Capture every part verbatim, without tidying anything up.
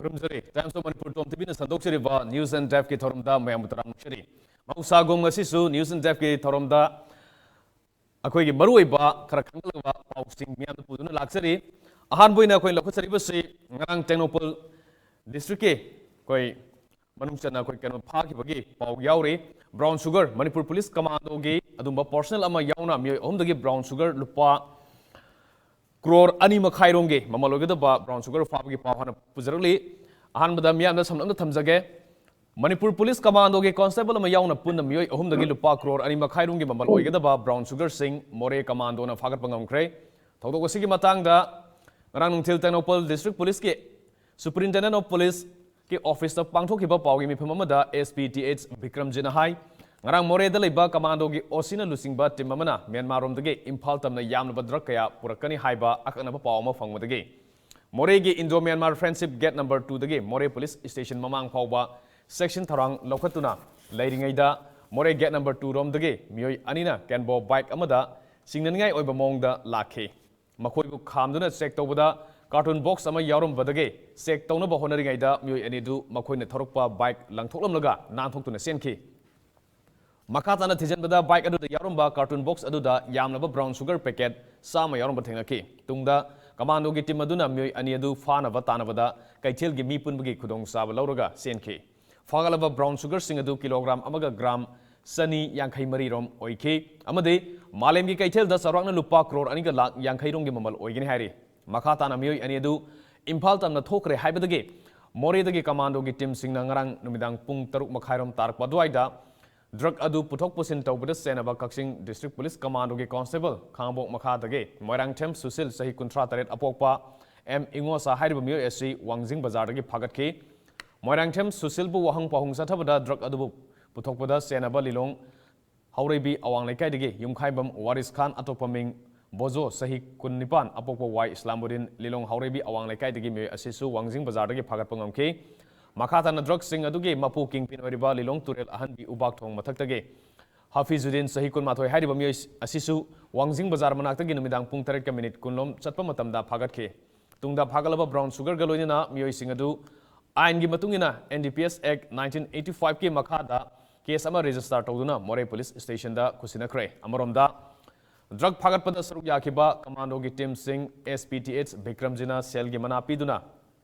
ꯈꯨꯔꯨꯝꯖꯔꯤ꯫ Times of Manipur Tom ꯇꯤꯚꯤꯅ ꯁꯟꯗꯣꯛꯆꯔꯤꯕ News in Depth ꯀꯤ ꯊꯧꯔꯝꯗ ꯃꯌꯥꯝꯕꯨ ꯇꯔꯥꯝꯅ ꯑꯣꯛꯆꯔꯤ꯫ ꯃꯍꯧꯁꯥꯒꯨꯝ ꯉꯁꯤꯁꯨ News in Depth ꯀꯤ ꯊꯧꯔꯝꯗ ꯑꯩꯈꯣꯏꯒꯤ ꯃꯔꯨꯑꯣꯏꯕ ꯈꯔ ꯈꯪꯒꯗꯕ ꯄꯥꯎꯁꯤꯡ ꯃꯤꯌꯥꯝꯗ ꯄꯨꯗꯨꯅ ꯂꯥꯛꯆꯔꯤ꯫ ꯑꯍꯥꯟꯕ ꯑꯣꯏꯅ ꯑꯩꯈꯣꯏ ꯂꯧꯈꯠꯆꯔꯤꯕꯁꯤ ꯉꯔꯥꯡ ꯇꯦꯡꯅꯧꯄꯜ district ꯀꯤ ꯑꯩꯈꯣꯏ ꯃꯅꯨꯡ ꯆꯟꯅ ꯑꯩꯈꯣꯏ ꯀꯩꯅꯣ ꯐꯥꯈꯤꯕꯒꯤ ꯄꯥꯎ ꯌꯥꯎꯔꯤ꯫ Brown sugar, ꯃꯅꯤꯄꯨꯔ ꯄꯨꯂꯤꯁ ꯀꯃꯥꯟꯗꯣꯒꯤ ꯑꯗꯨꯝꯕ personnel ꯑꯃ ꯌꯥꯎꯅ ꯃꯤꯑꯣꯏ ꯑꯍꯨꯝꯗꯒꯤ brown sugar ꯂꯨꯄꯥ ꯀ꯭ꯔꯣꯔ ꯑꯅꯤ ꯃꯈꯥꯏꯔꯣꯝꯒꯤ ꯃꯃꯜ ꯑꯣꯏꯒꯗꯕ brown sugar ꯐꯥꯕꯒꯤ ꯄꯥꯎ ꯍꯥꯟꯅ ꯄꯨꯖꯔꯛꯂꯤ꯫ ꯑꯍꯥꯟꯕꯗ ꯃꯤꯌꯥꯝꯗ ꯁꯝꯂꯞꯅ ꯊꯝꯖꯒꯦ꯫ ꯃꯅꯤꯄꯨꯔ ꯄꯨꯂꯤꯁ ꯀꯃꯥꯟꯗꯣꯒꯤ constable ꯑꯃ ꯌꯥꯎꯅ ꯄꯨꯟꯅ ꯃꯤꯑꯣꯏ ꯑꯍꯨꯝꯗꯒꯤ ꯂꯨꯄꯥ ꯀ꯭ꯔꯣꯔ ꯑꯅꯤ ꯃꯈꯥꯏꯔꯣꯝꯒꯤ ꯃꯃꯜ ꯑꯣꯏꯒꯗꯕ brown sugar ꯁꯤꯡ ꯃꯣꯔꯦ ꯀꯃꯥꯟꯗꯣꯅ ꯐꯥꯒꯠꯄ ꯉꯝꯈ꯭ꯔꯦ꯫ ꯊꯧꯗꯣꯛ ꯑꯁꯤꯒꯤ ꯃꯇꯥꯡꯗ ꯉꯔꯥꯡ ꯅꯨꯡꯊꯤꯜ ꯇꯦꯡꯅꯧꯄꯜ district ꯄꯨꯂꯤꯁꯀꯤ Superintendent of Police ꯀꯤ office ꯇ ꯄꯥꯡꯊꯣꯛꯈꯤꯕ ꯄꯥꯎꯒꯤ ꯃꯤꯐꯝ ꯑꯃꯗ S P T H ꯕꯤꯀ꯭ꯔꯝꯖꯤꯠꯅ ꯍꯥꯏ, ꯉꯔꯥꯡ ꯃꯣꯔꯦꯗ ꯂꯩꯕ ꯀꯃꯥꯟꯗꯣꯒꯤ O C ꯅ ꯂꯨꯆꯤꯡꯕ team ꯑꯃꯅ ꯃ꯭ꯌꯥꯟꯃꯥꯔꯔꯣꯝꯗꯒꯤ ꯏꯝꯐꯥꯜ ꯇꯝꯅ ꯌꯥꯝꯂꯕ drug ꯀꯌꯥ ꯄꯨꯔꯛꯀꯅꯤ ꯍꯥꯏꯕ ꯑꯀꯛꯅꯕ ꯄꯥꯎ ꯑꯃ ꯐꯪꯕꯗꯒꯤ ꯃꯣꯔꯦꯒꯤ Indo Myanmar Friendship Gate number two ꯗꯒꯤ ꯃꯣꯔꯦ police station ꯃꯃꯥꯡ ꯐꯥꯎꯕ section ꯊꯧꯔꯥꯡ ꯂꯧꯈꯠꯇꯨꯅ ꯂꯩꯔꯤꯉꯩꯗ ꯃꯣꯔꯦ gate number two ꯔꯣꯝꯗꯒꯤ ꯃꯤꯑꯣꯏ ꯑꯅꯤꯅ ꯀꯦꯟꯕꯣ bike ꯑꯃꯗ ꯆꯤꯡꯅꯅꯤꯡꯉꯥꯏ ꯑꯣꯏꯕ ꯃꯑꯣꯡꯗ ꯂꯥꯛꯈꯤ꯫ ꯃꯈꯣꯏꯕꯨ ꯈꯥꯝꯗꯨꯅ check ꯇꯧꯕꯗ carton box ꯑꯃ ꯌꯥꯎꯔꯝꯕꯗꯒꯤ check ꯇꯧꯅꯕ ꯍꯣꯠꯅꯔꯤꯉꯩꯗ ꯃꯤꯑꯣꯏ ꯑꯅꯤꯗꯨ ꯃꯈꯣꯏꯅ ꯊꯧꯔꯛꯄ bike ꯂꯪꯊꯣꯛꯂꯝꯂꯒ ꯅꯥꯟꯊꯣꯛꯇꯨꯅ ꯆꯦꯟꯈꯤ꯫ ꯃꯈꯥ ꯇꯥꯅ ꯊꯤꯖꯤꯟꯕꯗ bike ꯑꯗꯨꯗ ꯌꯥꯎꯔꯝꯕ carton box ꯑꯗꯨꯗ ꯌꯥꯝꯂꯕ brown sugar packet ꯆꯥꯝꯃ ꯌꯥꯎꯔꯝꯕ ꯊꯦꯡꯅꯈꯤ꯫ ꯇꯨꯡꯗ ꯀꯃꯥꯟꯗꯣꯒꯤ team ꯑꯗꯨꯅ ꯃꯤꯑꯣꯏ ꯑꯅꯤ ꯑꯗꯨ ꯐꯥꯅꯕ ꯇꯥꯟꯅꯕꯗ ꯀꯩꯊꯦꯜꯒꯤ ꯃꯤ ꯄꯨꯟꯕꯒꯤ ꯈꯨꯗꯣꯡꯆꯥꯕ ꯂꯧꯔꯒ ꯆꯦꯟꯈꯤ꯫ ꯐꯥꯒꯠꯂꯕ brown sugar ꯁꯤꯡ ꯑꯗꯨ kilogram ꯑꯃꯒ gram ꯆꯅꯤ ꯌꯥꯡꯈꯩ ꯃꯔꯤ ꯔꯣꯝ ꯑꯣꯏꯈꯤ ꯑꯃꯗꯤ ꯃꯥꯂꯦꯝꯒꯤ ꯀꯩꯊꯦꯜꯗ ꯆꯥꯎꯔꯥꯛꯅ ꯂꯨꯄꯥ ꯀ꯭ꯔꯣꯔ ꯑꯅꯤꯒ ꯂꯥꯈ ꯌꯥꯡꯈꯩ ꯔꯣꯝꯒꯤ ꯃꯃꯜ ꯑꯣꯏꯒꯅꯤ ꯍꯥꯏꯔꯤ꯫ ꯃꯈꯥ ꯇꯥꯅ ꯃꯤꯑꯣꯏ ꯑꯅꯤ ꯑꯗꯨ ꯏꯝꯐꯥꯜ ꯇꯝꯅ ꯊꯣꯛꯈ꯭ꯔꯦ ꯍꯥꯏꯕꯗꯒꯤ ꯃꯣꯔꯦꯗꯒꯤ ꯀꯃꯥꯟꯗꯣꯒꯤ team ꯁꯤꯡꯅ ꯉꯔꯥꯡ ꯅꯨꯃꯤꯗꯥꯡ ꯄꯨꯡ ꯇꯔꯨꯛ ꯃꯈꯥꯏ ꯔꯣꯝ ꯇꯥꯔꯛꯄ ꯑꯗꯨꯋꯥꯏꯗ drug ꯑꯗꯨ ꯄꯨꯊꯣꯛ ꯄꯨꯁꯤꯟ ꯇꯧꯕꯗ ꯆꯦꯟꯅꯕ ꯀꯛꯆꯤꯡ district police ꯀꯃꯥꯟꯗꯣꯒꯤ constable ꯈꯥꯉꯕꯣꯛ ꯃꯈꯥꯗꯒꯤ ꯃꯣꯏꯔꯥꯡꯊꯦꯝ ꯁꯨꯁꯤꯜ, ꯆꯍꯤ ꯀꯨꯟꯊ꯭ꯔꯥ ꯇꯔꯦꯠ, ꯑꯄꯣꯛꯄ ꯑꯦꯝ ꯏꯉꯣꯁꯥ ꯍꯥꯏꯔꯤꯕ ꯃꯤꯑꯣꯏ ꯑꯁꯤ ꯋꯥꯡꯖꯤꯡ ꯕꯖꯥꯔꯗꯒꯤ ꯐꯥꯒꯠꯈꯤ꯫ ꯃꯣꯏꯔꯥꯡꯊꯦꯝ ꯁꯨꯁꯤꯜꯕꯨ ꯋꯥꯍꯪ ꯄꯥꯎꯍꯪ ꯆꯠꯊꯕꯗ drug ꯑꯗꯨꯕꯨ ꯄꯨꯊꯣꯛꯄꯗ ꯆꯦꯟꯅꯕ ꯂꯤꯂꯣꯡ ꯍꯧꯔꯩꯕꯤ ꯑꯋꯥꯡ ꯂꯩꯀꯥꯏꯗꯒꯤ ꯌꯨꯝꯈꯥꯏꯕꯝ ꯋꯥꯔꯤꯁ ꯈꯥꯟ, ꯑꯇꯣꯞꯄ ꯃꯤꯡ ꯕꯣꯖꯣ, ꯆꯍꯤ ꯀꯨꯟꯅꯤꯄꯥꯟ, ꯑꯄꯣꯛꯄ ꯋꯥꯏ ꯏꯁꯂꯥꯝꯕꯨꯗꯤꯟ, ꯂꯤꯂꯣꯡ ꯍꯧꯔꯩꯕꯤ ꯑꯋꯥꯡ ꯂꯩꯀꯥꯏꯗꯒꯤ ꯃꯤꯑꯣꯏ ꯑꯁꯤꯁꯨ ꯋꯥꯡꯖꯤꯡ ꯕꯖꯥꯔꯗꯒꯤ ꯐꯥꯒꯠꯄ ꯉꯝꯈꯤ꯫ ꯃꯈꯥ ꯇꯥꯅ drug ꯁꯤꯡ ꯑꯗꯨꯒꯤ ꯃꯄꯨ kingpin ꯑꯣꯏꯔꯤꯕ ꯂꯤꯂꯣꯡ ꯇꯨꯔꯦꯜ ꯑꯍꯟꯕꯤ ꯎꯕꯥꯛ ꯊꯣꯡ ꯃꯊꯛꯇꯒꯤ ꯍꯐꯤꯖꯨꯗꯤꯟ, ꯆꯍꯤ ꯀꯨꯟꯃꯥꯊꯣꯏ ꯍꯥꯏꯔꯤꯕ ꯃꯤꯑꯣꯏ ꯑꯁꯤꯁꯨ ꯋꯥꯡꯖꯤꯡ ꯕꯖꯥꯔ ꯃꯅꯥꯛꯇꯒꯤ ꯅꯨꯃꯤꯗꯥꯡ ꯄꯨꯡ ꯇꯔꯦꯠꯀ minute ꯀꯨꯟ ꯂꯣꯝ ꯆꯠꯄ ꯃꯇꯝꯗ ꯐꯥꯒꯠꯈꯤ꯫ ꯇꯨꯡꯗ ꯐꯥꯒꯠꯂꯕ ꯕ꯭ꯔꯥꯎꯟ ꯁꯨꯒꯔꯒ ꯂꯣꯏꯅꯅ ꯃꯤꯑꯣꯏꯁꯤꯡ ꯑꯗꯨ ꯑꯥꯏꯟꯒꯤ ꯃꯇꯨꯡ ꯏꯟꯅ N D P S Act nineteen eighty five ꯀꯤ ꯃꯈꯥꯗ ꯀꯦꯁ ꯑꯃ ꯔꯦꯖꯤꯁꯇꯥꯔ ꯇꯧꯗꯨꯅ ꯃꯣꯔꯦ ꯄꯨꯂꯤꯁ ꯁ꯭ꯇꯦꯁꯟꯗ ꯈꯨꯠꯁꯤꯟꯅꯈ꯭ꯔꯦ꯫ ꯑꯃꯔꯣꯝꯗ, ꯗ꯭ꯔꯒ ꯐꯥꯒꯠꯄꯗ ꯁꯔꯨꯛ ꯌꯥꯈꯤꯕ ꯀꯃꯥꯟꯗꯣꯒꯤ ꯇꯤꯝꯁꯤꯡ S P T H ꯕꯤꯀ꯭ꯔꯝꯖꯤꯅ ꯁꯦꯜꯒꯤ ꯃꯅꯥ ꯄꯤꯗꯨꯅ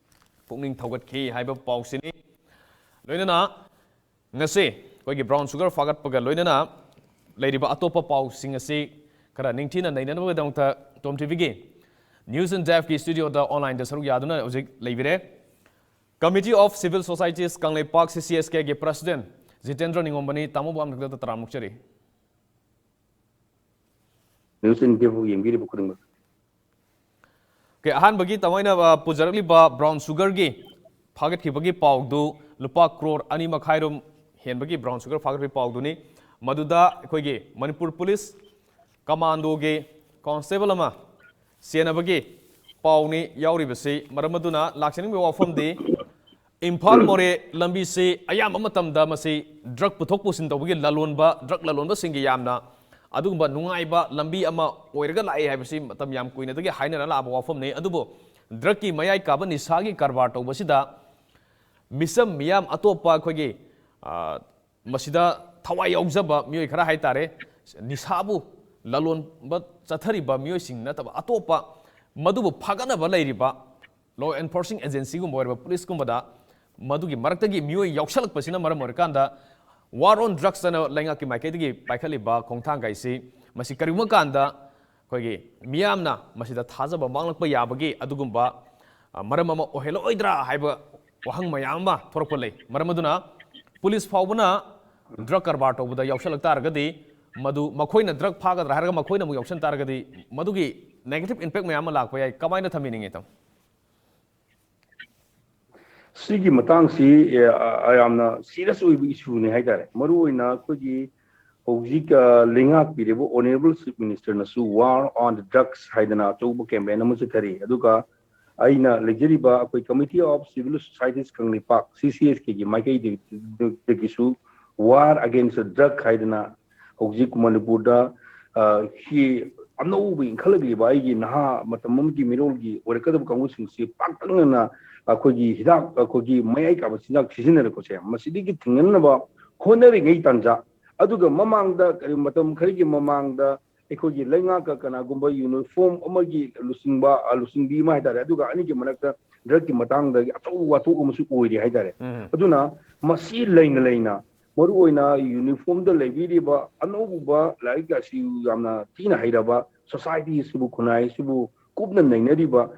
ꯄꯨꯛꯅꯤꯡ ꯊꯧꯒꯠꯈꯤ ꯍꯥꯏꯕ ꯄꯥꯎꯁꯤꯅꯤ꯫ ꯂꯣꯏꯅꯅ ꯉꯁꯤ ꯑꯩꯈꯣꯏꯒꯤ ꯕ꯭ꯔꯥꯎꯟ ꯁꯨꯒꯔ ꯐꯥꯒꯠꯄꯒ ꯂꯣꯏꯅꯅ ꯂꯩꯔꯤꯕ ꯑꯇꯣꯞꯄ ꯄꯥꯎꯁꯤꯡ ꯑꯁꯤ ꯈꯔ ꯅꯤꯡꯊꯤꯅ ꯅꯩꯅꯅꯕꯒꯤꯗꯃꯛꯇ ꯇꯣꯝ ꯇꯤꯚꯤꯒꯤ News in Depthꯀꯤ ꯁ꯭ꯇꯨꯗꯤꯑꯣꯗ ꯑꯣꯟꯂꯥꯏꯟꯗ ꯁꯔꯨꯛ ꯌꯥꯗꯨꯅ ꯍꯧꯖꯤꯛ ꯂꯩꯕꯤꯔꯦ꯫ Committee of Civil Societies ꯀꯪꯂꯩꯄꯥꯛ, C C S Kꯒꯤ ꯄ꯭ꯔꯁꯤꯗꯦꯟ ꯖꯤꯇꯦꯟꯗ꯭ꯔ ꯅꯤꯉꯣꯝꯕꯅꯤ꯫ ꯇꯥꯃꯣꯕꯨ ꯍꯥꯟꯅ ꯈꯨꯗꯛꯇ ꯇꯔꯥꯝꯅ ꯑꯣꯛꯆꯔꯤ꯫ News in Depth ꯌꯦꯡꯕꯤꯔꯤꯕ ꯈꯨꯗꯤꯡꯃꯛ꯫ ꯑꯣꯀꯦ, ꯑꯍꯥꯟꯕꯒꯤ ꯇꯥꯃꯣ ꯑꯩꯅ, ꯑ, ꯄꯨꯖꯔꯛꯂꯤꯕ ꯕ꯭ꯔꯥꯎꯟ ꯁꯨꯒꯔꯒꯤ ꯐꯥꯒꯠꯈꯤꯕꯒꯤ ꯄꯥꯎꯗꯨ ꯂꯨꯄꯥ ꯀ꯭ꯔꯣꯔ ꯑꯅꯤ ꯃꯈꯥꯏꯔꯣꯝ ꯍꯦꯟꯕꯒꯤ ꯕ꯭ꯔꯥꯎꯟ ꯁꯨꯒꯔ ꯐꯥꯒꯠꯄꯒꯤ ꯄꯥꯎꯗꯨꯅꯤ꯫ ꯃꯗꯨꯗ ꯑꯩꯈꯣꯏꯒꯤ ꯃꯅꯤꯄꯨꯔ ꯄꯨꯂꯤꯁ ꯀꯃꯥꯟꯗꯣꯒꯤ ꯀꯣꯟꯁꯇꯦꯕꯜ ꯑꯃ ꯁꯤꯅꯕꯒꯤ ꯄꯥꯎꯅꯤ ꯌꯥꯎꯔꯤꯕꯁꯤ꯫ ꯃꯔꯝ ꯑꯗꯨꯅ ꯂꯥꯛꯆꯅꯤꯡꯕꯒꯤ ꯋꯥꯐꯝꯗꯤ, ꯏꯝꯐꯥꯜ ꯃꯣꯔꯦ ꯂꯝꯕꯤꯁꯤ ꯑꯌꯥꯝꯕ ꯃꯇꯝꯗ ꯃꯁꯤ ꯗ꯭ꯔꯒ ꯄꯨꯊꯣꯛ ꯄꯨꯁꯤꯟ ꯇꯧꯕꯒꯤ ꯂꯂꯣꯟꯕ, ꯗ꯭ꯔꯒ ꯂꯂꯣꯟꯕꯁꯤꯡꯒꯤ ꯌꯥꯝꯅ ꯑꯗꯨꯒꯨꯝꯕ ꯅꯨꯡꯉꯥꯏꯕ ꯂꯝꯕꯤ ꯑꯃ ꯑꯣꯏꯔꯒ ꯂꯥꯛꯏ ꯍꯥꯏꯕꯁꯤ ꯃꯇꯝ ꯌꯥꯝ ꯀꯨꯏꯅꯗꯒꯤ ꯍꯥꯏꯅꯔ ꯂꯥꯛꯑꯕ ꯋꯥꯐꯝꯅꯤ꯫ ꯑꯗꯨꯕꯨ ꯗ꯭ꯔꯒꯀꯤ ꯃꯌꯥꯏ ꯀꯥꯕ ꯅꯤꯁꯥꯒꯤ ꯀꯔꯕꯥꯔ ꯇꯧꯕꯁꯤꯗ ꯃꯤꯆꯝ ꯃꯤꯌꯥꯝ ꯑꯇꯣꯞꯄ ꯑꯩꯈꯣꯏꯒꯤ, ꯑ, ꯃꯁꯤꯗ ꯊꯋꯥꯏ ꯌꯥꯎꯖꯕ ꯃꯤꯑꯣꯏ ꯈꯔ ꯍꯥꯏꯇꯥꯔꯦ, ꯅꯤꯁꯥꯕꯨ ꯂꯂꯣꯟꯕ ꯆꯠꯊꯔꯤꯕ ꯃꯤꯑꯣꯏꯁꯤꯡ ꯅꯠꯇꯕ ꯑꯇꯣꯞꯄ ꯃꯗꯨꯕꯨ ꯐꯥꯒꯠꯅꯕ ꯂꯩꯔꯤꯕ law enforcing agencyꯒꯨꯝꯕ ꯑꯣꯏꯔꯕ ꯄꯨꯂꯤꯁꯀꯨꯝꯕꯗ ꯃꯗꯨꯒꯤ ꯃꯔꯛꯇꯒꯤ ꯃꯤꯑꯣꯏ ꯌꯥꯎꯁꯜꯂꯛꯄꯁꯤꯅ ꯃꯔꯝ ꯑꯣꯏꯔꯀꯥꯟꯗ War on Drugs ꯑꯅ ꯂꯩꯉꯥꯛꯀꯤ ꯃꯥꯏꯀꯩꯗꯒꯤ ꯄꯥꯏꯈꯠꯂꯤꯕ ꯈꯣꯡꯊꯥꯡ ꯀꯥꯏꯁꯤ ꯃꯁꯤ ꯀꯔꯤꯒꯨꯝꯕ ꯀꯥꯟꯗ ꯑꯩꯈꯣꯏꯒꯤ ꯃꯤꯌꯥꯝꯅ ꯃꯁꯤꯗ ꯊꯥꯖꯕ ꯃꯥꯡꯂꯛꯄ ꯌꯥꯕꯒꯤ ꯑꯗꯨꯒꯨꯝꯕ, ꯑ, ꯃꯔꯝ ꯑꯃ ꯑꯣꯏꯍꯜꯂꯛꯑꯣꯏꯗ꯭ꯔꯥ ꯍꯥꯏꯕ ꯋꯥꯍꯪ ꯃꯌꯥꯝ ꯑꯃ ꯊꯣꯔꯛꯄ ꯂꯩ꯫ ꯃꯔꯝ ꯑꯗꯨꯅ ꯄꯨꯂꯤꯁ ꯐꯥꯎꯕꯅ ꯗ꯭ꯔꯒ ꯀꯔꯕꯥꯔ ꯇꯧꯕꯗ ꯌꯥꯎꯁꯜꯂꯛ ꯇꯥꯔꯒꯗꯤ ꯃꯗꯨ ꯃꯈꯣꯏꯅ ꯗ꯭ꯔꯒ ꯐꯥꯒꯗ꯭ꯔꯥ ꯍꯥꯏꯔꯒ ꯃꯈꯣꯏꯅ ꯑꯃꯨꯛ ꯌꯥꯎꯁꯟ ꯇꯥꯔꯒꯗꯤ ꯃꯗꯨꯒꯤ negative impact ꯃꯌꯥꯝ ꯑꯃ ꯂꯥꯛꯄ ꯌꯥꯏ꯫ ꯀꯃꯥꯏꯅ ꯊꯝꯕꯤꯅꯤꯡꯉꯤ, ꯇꯥꯃꯣ? ꯁꯤꯒꯤ ꯃꯇꯥꯡꯁꯤ, ꯑꯦ, ꯑ, ꯌꯥꯝꯅ serious ꯑꯣꯏꯕ issueꯅꯤ ꯍꯥꯏꯇꯥꯔꯦ꯫ ꯃꯔꯨꯑꯣꯏꯅ ꯑꯩꯈꯣꯏꯒꯤ ꯍꯧꯖꯤꯛ, ꯑ, ꯂꯩꯉꯥꯛꯄꯤꯔꯤꯕ Honourable Chief Ministerꯅꯁꯨ War on the Drugs ꯍꯥꯏꯗꯅ ꯑꯆꯧꯕ campaign ꯑꯃ ꯆꯠꯊꯔꯤ꯫ ꯑꯗꯨꯒ ꯑꯩꯅ ꯂꯩꯖꯔꯤꯕ ꯑꯩꯈꯣꯏ Committee of Civil Societies ꯀꯪꯂꯩꯄꯥꯛ, C C S Kꯒꯤ ꯃꯥꯏꯀꯩꯗꯒꯤꯁꯨ War Against the Drug ꯍꯥꯏꯗꯅ ꯍꯧꯖꯤꯛ ꯃꯅꯤꯄꯨꯔꯗ, ꯑ, ꯁꯤ ꯑꯅꯧꯕ ꯏꯟꯈꯠꯂꯛꯂꯤꯕ ꯑꯩꯒꯤ ꯅꯍꯥ ꯃꯇꯝ ꯑꯃꯒꯤ ꯃꯤꯔꯣꯜꯒꯤ ꯑꯣꯏꯔꯛꯀꯗꯕ ꯀꯥꯡꯕꯨꯁꯤꯡꯁꯤ ꯄꯥꯛꯇꯛꯅꯅ ꯑꯩꯈꯣꯏꯒꯤ ꯍꯤꯗꯥꯛ, ꯑꯩꯈꯣꯏꯒꯤ ꯃꯌꯥꯏ ꯀꯥꯕ ꯆꯤꯟꯖꯥꯛ ꯁꯤꯖꯤꯟꯅꯔꯛꯄꯁꯦ, ꯃꯁꯤꯗꯒꯤ ꯊꯤꯡꯍꯟꯅꯕ ꯍꯣꯠꯅꯔꯤꯉꯩ ꯇꯥꯟꯖꯥ, ꯑꯗꯨꯒ ꯃꯃꯥꯡꯗ ꯀꯔꯤ ꯃꯇꯝ ꯈꯔꯒꯤ ꯃꯃꯥꯡꯗ ꯑꯩꯈꯣꯏꯒꯤ ꯂꯩꯉꯥꯛꯀ ꯀꯅꯥꯒꯨꯝꯕ ꯌꯨꯅꯤꯐꯣꯔꯝ ꯑꯃꯒꯤ ꯂꯨꯆꯤꯡꯕ, ꯑ, ꯂꯨꯆꯤꯡꯕꯤ ꯑꯃ ꯍꯥꯏꯇꯥꯔꯦ, ꯑꯗꯨꯒ ꯑꯅꯤꯒꯤ ꯃꯔꯛꯇ ꯗ꯭ꯔꯒꯀꯤ ꯃꯇꯥꯡꯗ ꯑꯆꯧꯕ ꯋꯥꯊꯣꯛ ꯑꯃꯁꯨ ꯑꯣꯏꯔꯤ ꯍꯥꯏꯇꯥꯔꯦ꯫ ꯎꯝ꯫ ꯑꯗꯨꯅ ꯃꯁꯤ ꯂꯩꯅ ꯂꯩꯅ ꯃꯔꯨꯑꯣꯏꯅ ꯌꯨꯅꯤꯐꯣꯔꯝꯗ ꯂꯩꯕꯤꯔꯤꯕ ꯑꯅꯧꯕ ꯂꯥꯏꯔꯤꯛ ꯂꯥꯏꯁꯨ ꯌꯥꯝꯅ ꯊꯤꯅ ꯍꯩꯔꯕ ꯁꯣꯁꯥꯏꯇꯤ ꯑꯁꯤꯕꯨ, ꯈꯨꯟꯅꯥꯏ ꯑꯁꯤꯕꯨ ꯀꯨꯞꯅ ꯅꯩꯅꯔꯤꯕ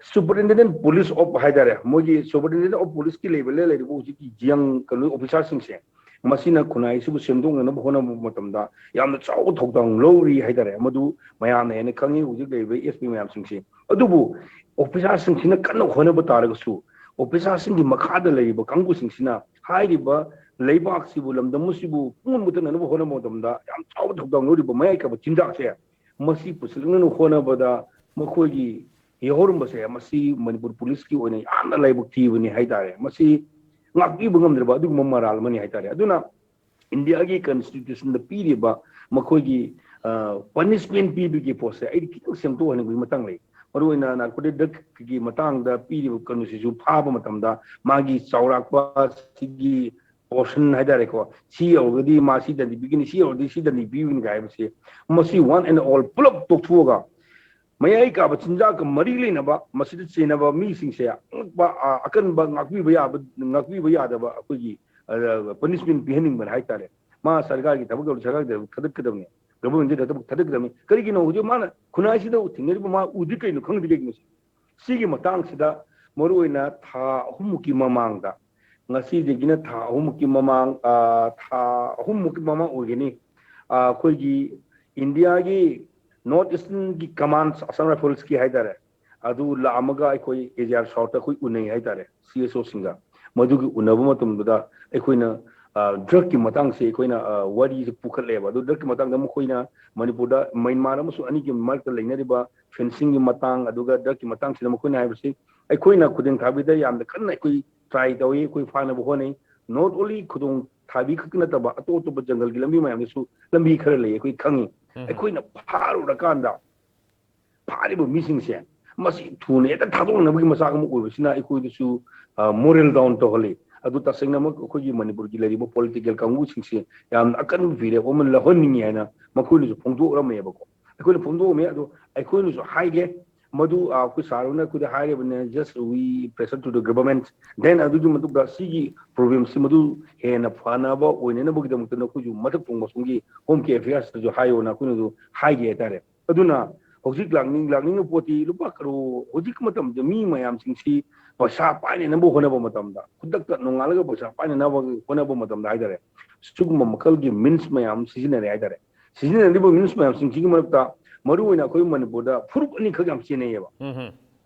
superintendent police of ꯍꯥꯏꯇꯥꯔꯦ, ꯃꯣꯏꯒꯤ superintendent of policeꯀꯤ levelꯗ ꯂꯩꯔꯤꯕ ꯍꯧꯖꯤꯛꯀꯤ ꯌꯪ ꯀꯩꯅꯣ officerꯁꯤꯡꯁꯦ, ꯃꯁꯤꯅ ꯈꯨꯟꯅꯥꯏ ꯑꯁꯤꯕꯨ ꯁꯦꯝꯗꯣꯛꯅꯅꯕ ꯍꯣꯠꯅꯕ ꯃꯇꯝꯗ ꯌꯥꯝꯅ ꯆꯥꯎꯕ ꯊꯧꯗꯥꯡ ꯂꯧꯔꯤ ꯍꯥꯏꯇꯥꯔꯦ꯫ ꯃꯗꯨ ꯃꯌꯥꯝꯅ ꯍꯦꯟꯅ ꯈꯪꯉꯤ, ꯍꯧꯖꯤꯛ ꯂꯩꯔꯤꯕ ꯑꯦꯁ ꯄꯤ ꯃꯌꯥꯝꯁꯤꯡꯁꯤ꯫ ꯑꯗꯨꯕꯨ officerꯁꯤꯡꯁꯤꯅ ꯀꯟꯅ ꯍꯣꯠꯅꯕ ꯇꯥꯔꯒꯁꯨ, officerꯁꯤꯡꯒꯤ ꯃꯈꯥꯗ ꯂꯩꯔꯤꯕ ꯀꯥꯡꯕꯨꯁꯤꯡꯁꯤꯅ ꯍꯥꯏꯔꯤꯕ ꯂꯩꯕꯥꯛꯁꯤꯕꯨ, ꯂꯝꯗꯝ ꯑꯁꯤꯕꯨ ꯄꯨꯡꯃꯨꯠ ꯃꯨꯠꯇꯅꯅꯕ ꯍꯣꯠꯅꯕ ꯃꯇꯝꯗ ꯌꯥꯝ ꯆꯥꯎꯕ ꯊꯧꯗꯥꯡ ꯂꯧꯔꯤꯕ ꯃꯌꯥꯏ ꯀꯥꯕ ꯆꯤꯟꯖꯥꯛꯁꯦ, ꯃꯁꯤ ꯄꯨꯁꯤꯜꯂꯛꯅꯕ ꯍꯣꯠꯅꯕꯗ ꯃꯈꯣꯏꯒꯤ ꯌꯥꯍꯧꯔꯝꯕꯁꯦ, ꯃꯁꯤ ꯃꯅꯤꯄꯨꯔ ꯄꯨꯂꯤꯁꯀꯤ ꯑꯣꯏꯅ ꯌꯥꯝꯅ ꯂꯥꯏꯕꯛ ꯊꯤꯕꯅꯤ ꯍꯥꯏꯇꯥꯔꯦ꯫ ꯃꯁꯤ ꯉꯥꯛꯄꯤꯕ ꯉꯝꯗ꯭ꯔꯕ ꯑꯗꯨꯒꯨꯝꯕ ꯃꯔꯥꯜ ꯑꯃꯅꯤ ꯍꯥꯏꯇꯥꯔꯦ꯫ ꯑꯗꯨꯅ ꯏꯟꯗꯤꯌꯥꯒꯤ ꯀꯟꯁꯇꯤꯇ꯭ꯌꯨꯁꯟꯗ ꯄꯤꯔꯤꯕ ꯃꯈꯣꯏꯒꯤ, ꯑ, ꯄꯅꯤꯁꯃꯦꯟ ꯄꯤꯕꯒꯤ ꯄꯣꯠꯁꯦ ꯑꯩꯗꯤ ꯈꯤꯇꯪ ꯁꯦꯝꯗꯣꯛꯍꯟꯅꯤꯡꯕꯒꯤ ꯃꯇꯥꯡ ꯂꯩ꯫ ꯃꯔꯨꯑꯣꯏꯅ ꯅꯥꯔꯀꯣꯇꯤꯛ ꯗ꯭ꯔꯒꯀꯤ ꯃꯇꯥꯡꯗ ꯄꯤꯔꯤꯕ ꯀꯩꯅꯣꯁꯤꯁꯨ ꯐꯥꯕ ꯃꯇꯝꯗ ꯃꯥꯒꯤ ꯆꯥꯎꯔꯥꯛꯄ ꯁꯤꯒꯤ ꯄꯣꯔꯁꯟ ꯍꯥꯏꯇꯥꯔꯦꯀꯣ, ꯁꯤ ꯌꯧꯔꯒꯗꯤ ꯃꯥ ꯁꯤ ꯗꯟꯗꯤ ꯄꯤꯒꯅꯤ, ꯁꯤ ꯌꯧꯔꯗꯤ ꯁꯤ ꯗꯟꯗꯤ ꯄꯤꯒꯅꯤ ꯍꯥꯏꯕꯁꯦ, ꯃꯁꯤ one and all ꯄꯨꯂꯞ ꯇꯣꯛꯊꯣꯛꯑꯒ ꯃꯌꯥꯏ ꯀꯥꯕ ꯆꯤꯟꯖꯥꯛꯀ ꯃꯔꯤ ꯂꯩꯅꯕ, ꯃꯁꯤꯗ ꯆꯦꯟꯅꯕ ꯃꯤꯁꯤꯡꯁꯦ ꯑꯉꯛꯄ, ꯑ, ꯑꯀꯟꯕ ꯉꯥꯛꯄꯤꯕ ꯌꯥꯕ, ꯉꯥꯛꯄꯤꯕ ꯌꯥꯗꯕ ꯑꯩꯈꯣꯏꯒꯤ, ꯑ, ꯄꯅꯤꯁꯃꯦꯟ ꯄꯤꯍꯟꯅꯤꯡꯕꯅ ꯍꯥꯏꯇꯥꯔꯦ꯫ ꯃꯥ ꯁꯔꯀꯥꯔꯒꯤ ꯊꯕꯛ ꯇꯧꯔꯗꯤ ꯁꯔꯀꯥꯔꯒꯤ ꯊꯕꯛ ꯊꯥꯗꯠꯀꯗꯕꯅꯤ, ꯒꯚꯔꯟꯃꯦꯟꯠꯀꯤ ꯊꯕꯛ ꯊꯥꯗꯠꯀꯗꯕꯅꯤ꯫ ꯀꯔꯤꯒꯤꯅꯣ ꯍꯧꯖꯤꯛ ꯃꯥꯅ ꯈꯨꯟꯅꯥꯏꯁꯤꯗ ꯊꯦꯡꯅꯔꯤꯕ ꯃꯥ ꯎꯗ꯭ꯔꯤ ꯀꯩꯅꯣ, ꯈꯪꯗ꯭ꯔꯤ ꯀꯩꯒꯤꯅꯣ? ꯁꯤꯒꯤ ꯃꯇꯥꯡꯁꯤꯗ ꯃꯔꯨꯑꯣꯏꯅ ꯊꯥ ꯑꯍꯨꯝꯃꯨꯛꯀꯤ ꯃꯃꯥꯡꯗ, ꯉꯁꯤꯗꯒꯤꯅ ꯊꯥ ꯑꯍꯨꯝꯃꯨꯛꯀꯤ ꯃꯃꯥꯡ, ꯑ, ꯊꯥ ꯑꯍꯨꯝꯃꯨꯛꯀꯤ ꯃꯃꯥꯡ ꯑꯣꯏꯒꯅꯤ, ꯑ, ꯑꯩꯈꯣꯏꯒꯤ ꯏꯟꯗꯤꯌꯥꯒꯤ ꯅꯣꯔꯠ ꯏꯁꯇꯔꯟꯒꯤ ꯀꯃꯥꯟ, ꯑꯁꯥꯝ ꯔꯥꯏꯐꯜꯁꯀꯤ ꯍꯥꯏꯇꯥꯔꯦ, ꯑꯗꯨ ꯂꯥꯛꯑꯝꯃꯒ ꯑꯩꯈꯣꯏ ꯑꯦ ꯖꯤ ꯑꯥꯔ ꯁꯥꯎꯠꯇ ꯑꯩꯈꯣꯏ ꯎꯅꯩ ꯍꯥꯏꯇꯥꯔꯦ, ꯁꯤ ꯑꯦꯁ ꯑꯣꯁꯤꯡꯒ꯫ ꯃꯗꯨꯒꯤ ꯎꯅꯕ ꯃꯇꯝꯗꯨꯗ ꯑꯩꯈꯣꯏꯅ, ꯑ, ꯗ꯭ꯔꯒꯀꯤ ꯃꯇꯥꯡꯁꯦ ꯑꯩꯈꯣꯏꯅ, ꯑ, ꯋꯥꯔꯤꯁꯦ ꯄꯨꯈꯠꯂꯦꯕ꯫ ꯑꯗꯨ ꯗ꯭ꯔꯒꯀꯤ ꯃꯇꯥꯡꯗ ꯃꯈꯣꯏꯅ ꯃꯅꯤꯄꯨꯔꯗ ꯃ꯭ꯌꯥꯟꯃꯥꯔ ꯑꯃꯁꯨꯡ ꯑꯅꯤꯒꯤ ꯃꯔꯛꯇ ꯂꯩꯅꯔꯤꯕ ꯐꯦꯟꯁꯤꯡꯒꯤ ꯃꯇꯥꯡ, ꯑꯗꯨꯒ ꯗ꯭ꯔꯒꯀꯤ ꯃꯇꯥꯡꯁꯤꯗ ꯃꯈꯣꯏꯅ ꯍꯥꯏꯕꯁꯤ, ꯑꯩꯈꯣꯏꯅ ꯈꯨꯗꯣꯡ ꯊꯥꯕꯤꯗ ꯌꯥꯝꯅ ꯀꯟꯅ ꯑꯩꯈꯣꯏ ꯇ꯭ꯔꯥꯏ ꯇꯧꯏ, ꯑꯩꯈꯣꯏ ꯐꯥꯅꯕ ꯍꯣꯠꯅꯩ꯫ Not only ꯈꯨꯗꯣꯡ ꯊꯥꯕꯤ ꯈꯛꯇ ꯅꯠꯇꯕ ꯑꯇꯣꯞ ꯑꯇꯣꯞꯄ ꯖꯪꯒꯜꯒꯤ ꯂꯝꯕꯤ ꯃꯌꯥꯝꯗꯁꯨ ꯂꯝꯕꯤ ꯈꯔ ꯂꯩ, ꯑꯩꯈꯣꯏ ꯈꯪꯉꯤ꯫ ꯑꯩꯈꯣꯏꯅ ꯐꯥꯔꯨꯔꯀꯥꯟꯗ ꯐꯥꯔꯤꯕ ꯃꯤꯁꯤꯡꯁꯦ ꯃꯁꯤ ꯊꯨꯅ ꯍꯦꯛꯇ ꯊꯥꯗꯣꯛꯅꯕꯒꯤ ꯃꯆꯥꯛ ꯑꯃ ꯑꯣꯏꯕꯁꯤꯅ ꯑꯩꯈꯣꯏꯗꯁꯨ ꯃꯣꯔꯦꯜ ꯗꯥꯎꯟ ꯇꯧꯍꯜꯂꯤ꯫ ꯑꯗꯨ ꯇꯁꯦꯡꯅꯃꯛ ꯑꯩꯈꯣꯏꯒꯤ ꯃꯅꯤꯄꯨꯔꯒꯤ ꯂꯩꯔꯤꯕ ꯄꯣꯂꯤꯇꯤꯀꯦꯜ ꯀꯥꯡꯕꯨꯁꯤꯡꯁꯦ ꯌꯥꯝꯅ ꯑꯀꯟꯕ ꯐꯤꯔꯦꯞ ꯑꯃ ꯂꯧꯍꯟꯅꯤꯡꯉꯤ ꯍꯥꯏꯅ ꯃꯈꯣꯏꯅꯁꯨ ꯐꯣꯡꯗꯣꯛꯂꯝꯃꯦꯕꯀꯣ꯫ ꯑꯩꯈꯣꯏꯅ ꯐꯣꯡꯗꯣꯛꯑꯝꯃꯤ꯫ ꯑꯗꯣ ꯑꯩꯈꯣꯏꯅꯁꯨ ꯍꯥꯏꯒꯦ, ꯃꯗꯨ ꯑ, ꯑꯩꯈꯣꯏ ꯁꯥꯔ ꯍꯣꯏꯅ ꯑꯩꯈꯣꯏꯗ ꯍꯥꯏꯔꯤꯕꯅꯦ, "Just we pressure to the government." Then ꯑꯗꯨꯒꯤ ꯃꯇꯨꯡꯗ ꯁꯤꯒꯤ ꯄ꯭ꯔꯣꯕ꯭ꯂꯦꯝꯁꯤ ꯃꯗꯨ ꯍꯦꯟꯅ ꯐꯅꯕ ꯑꯣꯏꯅꯅꯕꯒꯤꯗꯃꯛꯇ ꯅꯈꯣꯏꯁꯨ ꯃꯊꯛ ꯊꯣꯡꯕ ꯁꯣꯝꯒꯤ ꯍꯣꯝ ꯀꯦ ꯑꯦꯐꯤꯌꯔꯁꯇꯁꯨ ꯍꯥꯏꯌꯣꯅ ꯑꯩꯈꯣꯏꯅꯁꯨ ꯍꯥꯏꯒꯦ ꯍꯥꯏꯇꯥꯔꯦ꯫ ꯑꯗꯨꯅ ꯍꯧꯖꯤꯛ ꯂꯥꯛꯅꯤꯡ-, ꯂꯥꯛꯅꯤꯡꯕ ꯄꯣꯠꯇꯤ ꯂꯨꯄꯥ ꯀꯔꯣꯔ, ꯍꯧꯖꯤꯛ ꯃꯇꯝꯗ ꯃꯤ ꯃꯌꯥꯝꯁꯤꯡꯁꯤ ꯄꯩꯁꯥ ꯄꯥꯏꯅꯅꯕ ꯍꯣꯠꯅꯕ ꯃꯇꯝꯗ, ꯈꯨꯗꯛꯇ ꯅꯣꯡꯉꯥꯜꯂꯒ ꯄꯩꯁꯥ ꯄꯥꯏꯅꯅꯕ ꯍꯣꯠꯅꯕ ꯃꯇꯝꯗ ꯍꯥꯏꯇꯥꯔꯦ, ꯁꯤꯒꯨꯝꯕ ꯃꯈꯜꯒꯤ ꯃꯤꯟꯁ ꯃꯌꯥꯝ ꯁꯤꯖꯤꯟꯅꯔꯦ ꯍꯥꯏꯇꯥꯔꯦ꯫ ꯁꯤꯖꯤꯟꯅꯔꯤꯕ ꯃꯤꯟꯁ ꯃꯌꯥꯝꯁꯤꯡꯁꯤꯒꯤ ꯃꯔꯛꯇ ꯃꯔꯨꯑꯣꯏꯅ ꯑꯩꯈꯣꯏ ꯃꯅꯤꯄꯨꯔꯗ ꯐꯨꯔꯨꯞ ꯑꯅꯤꯈꯛ ꯌꯥꯝ ꯆꯦꯟꯅꯩꯌꯦꯕ꯫ ꯎꯝ ꯍꯝ꯫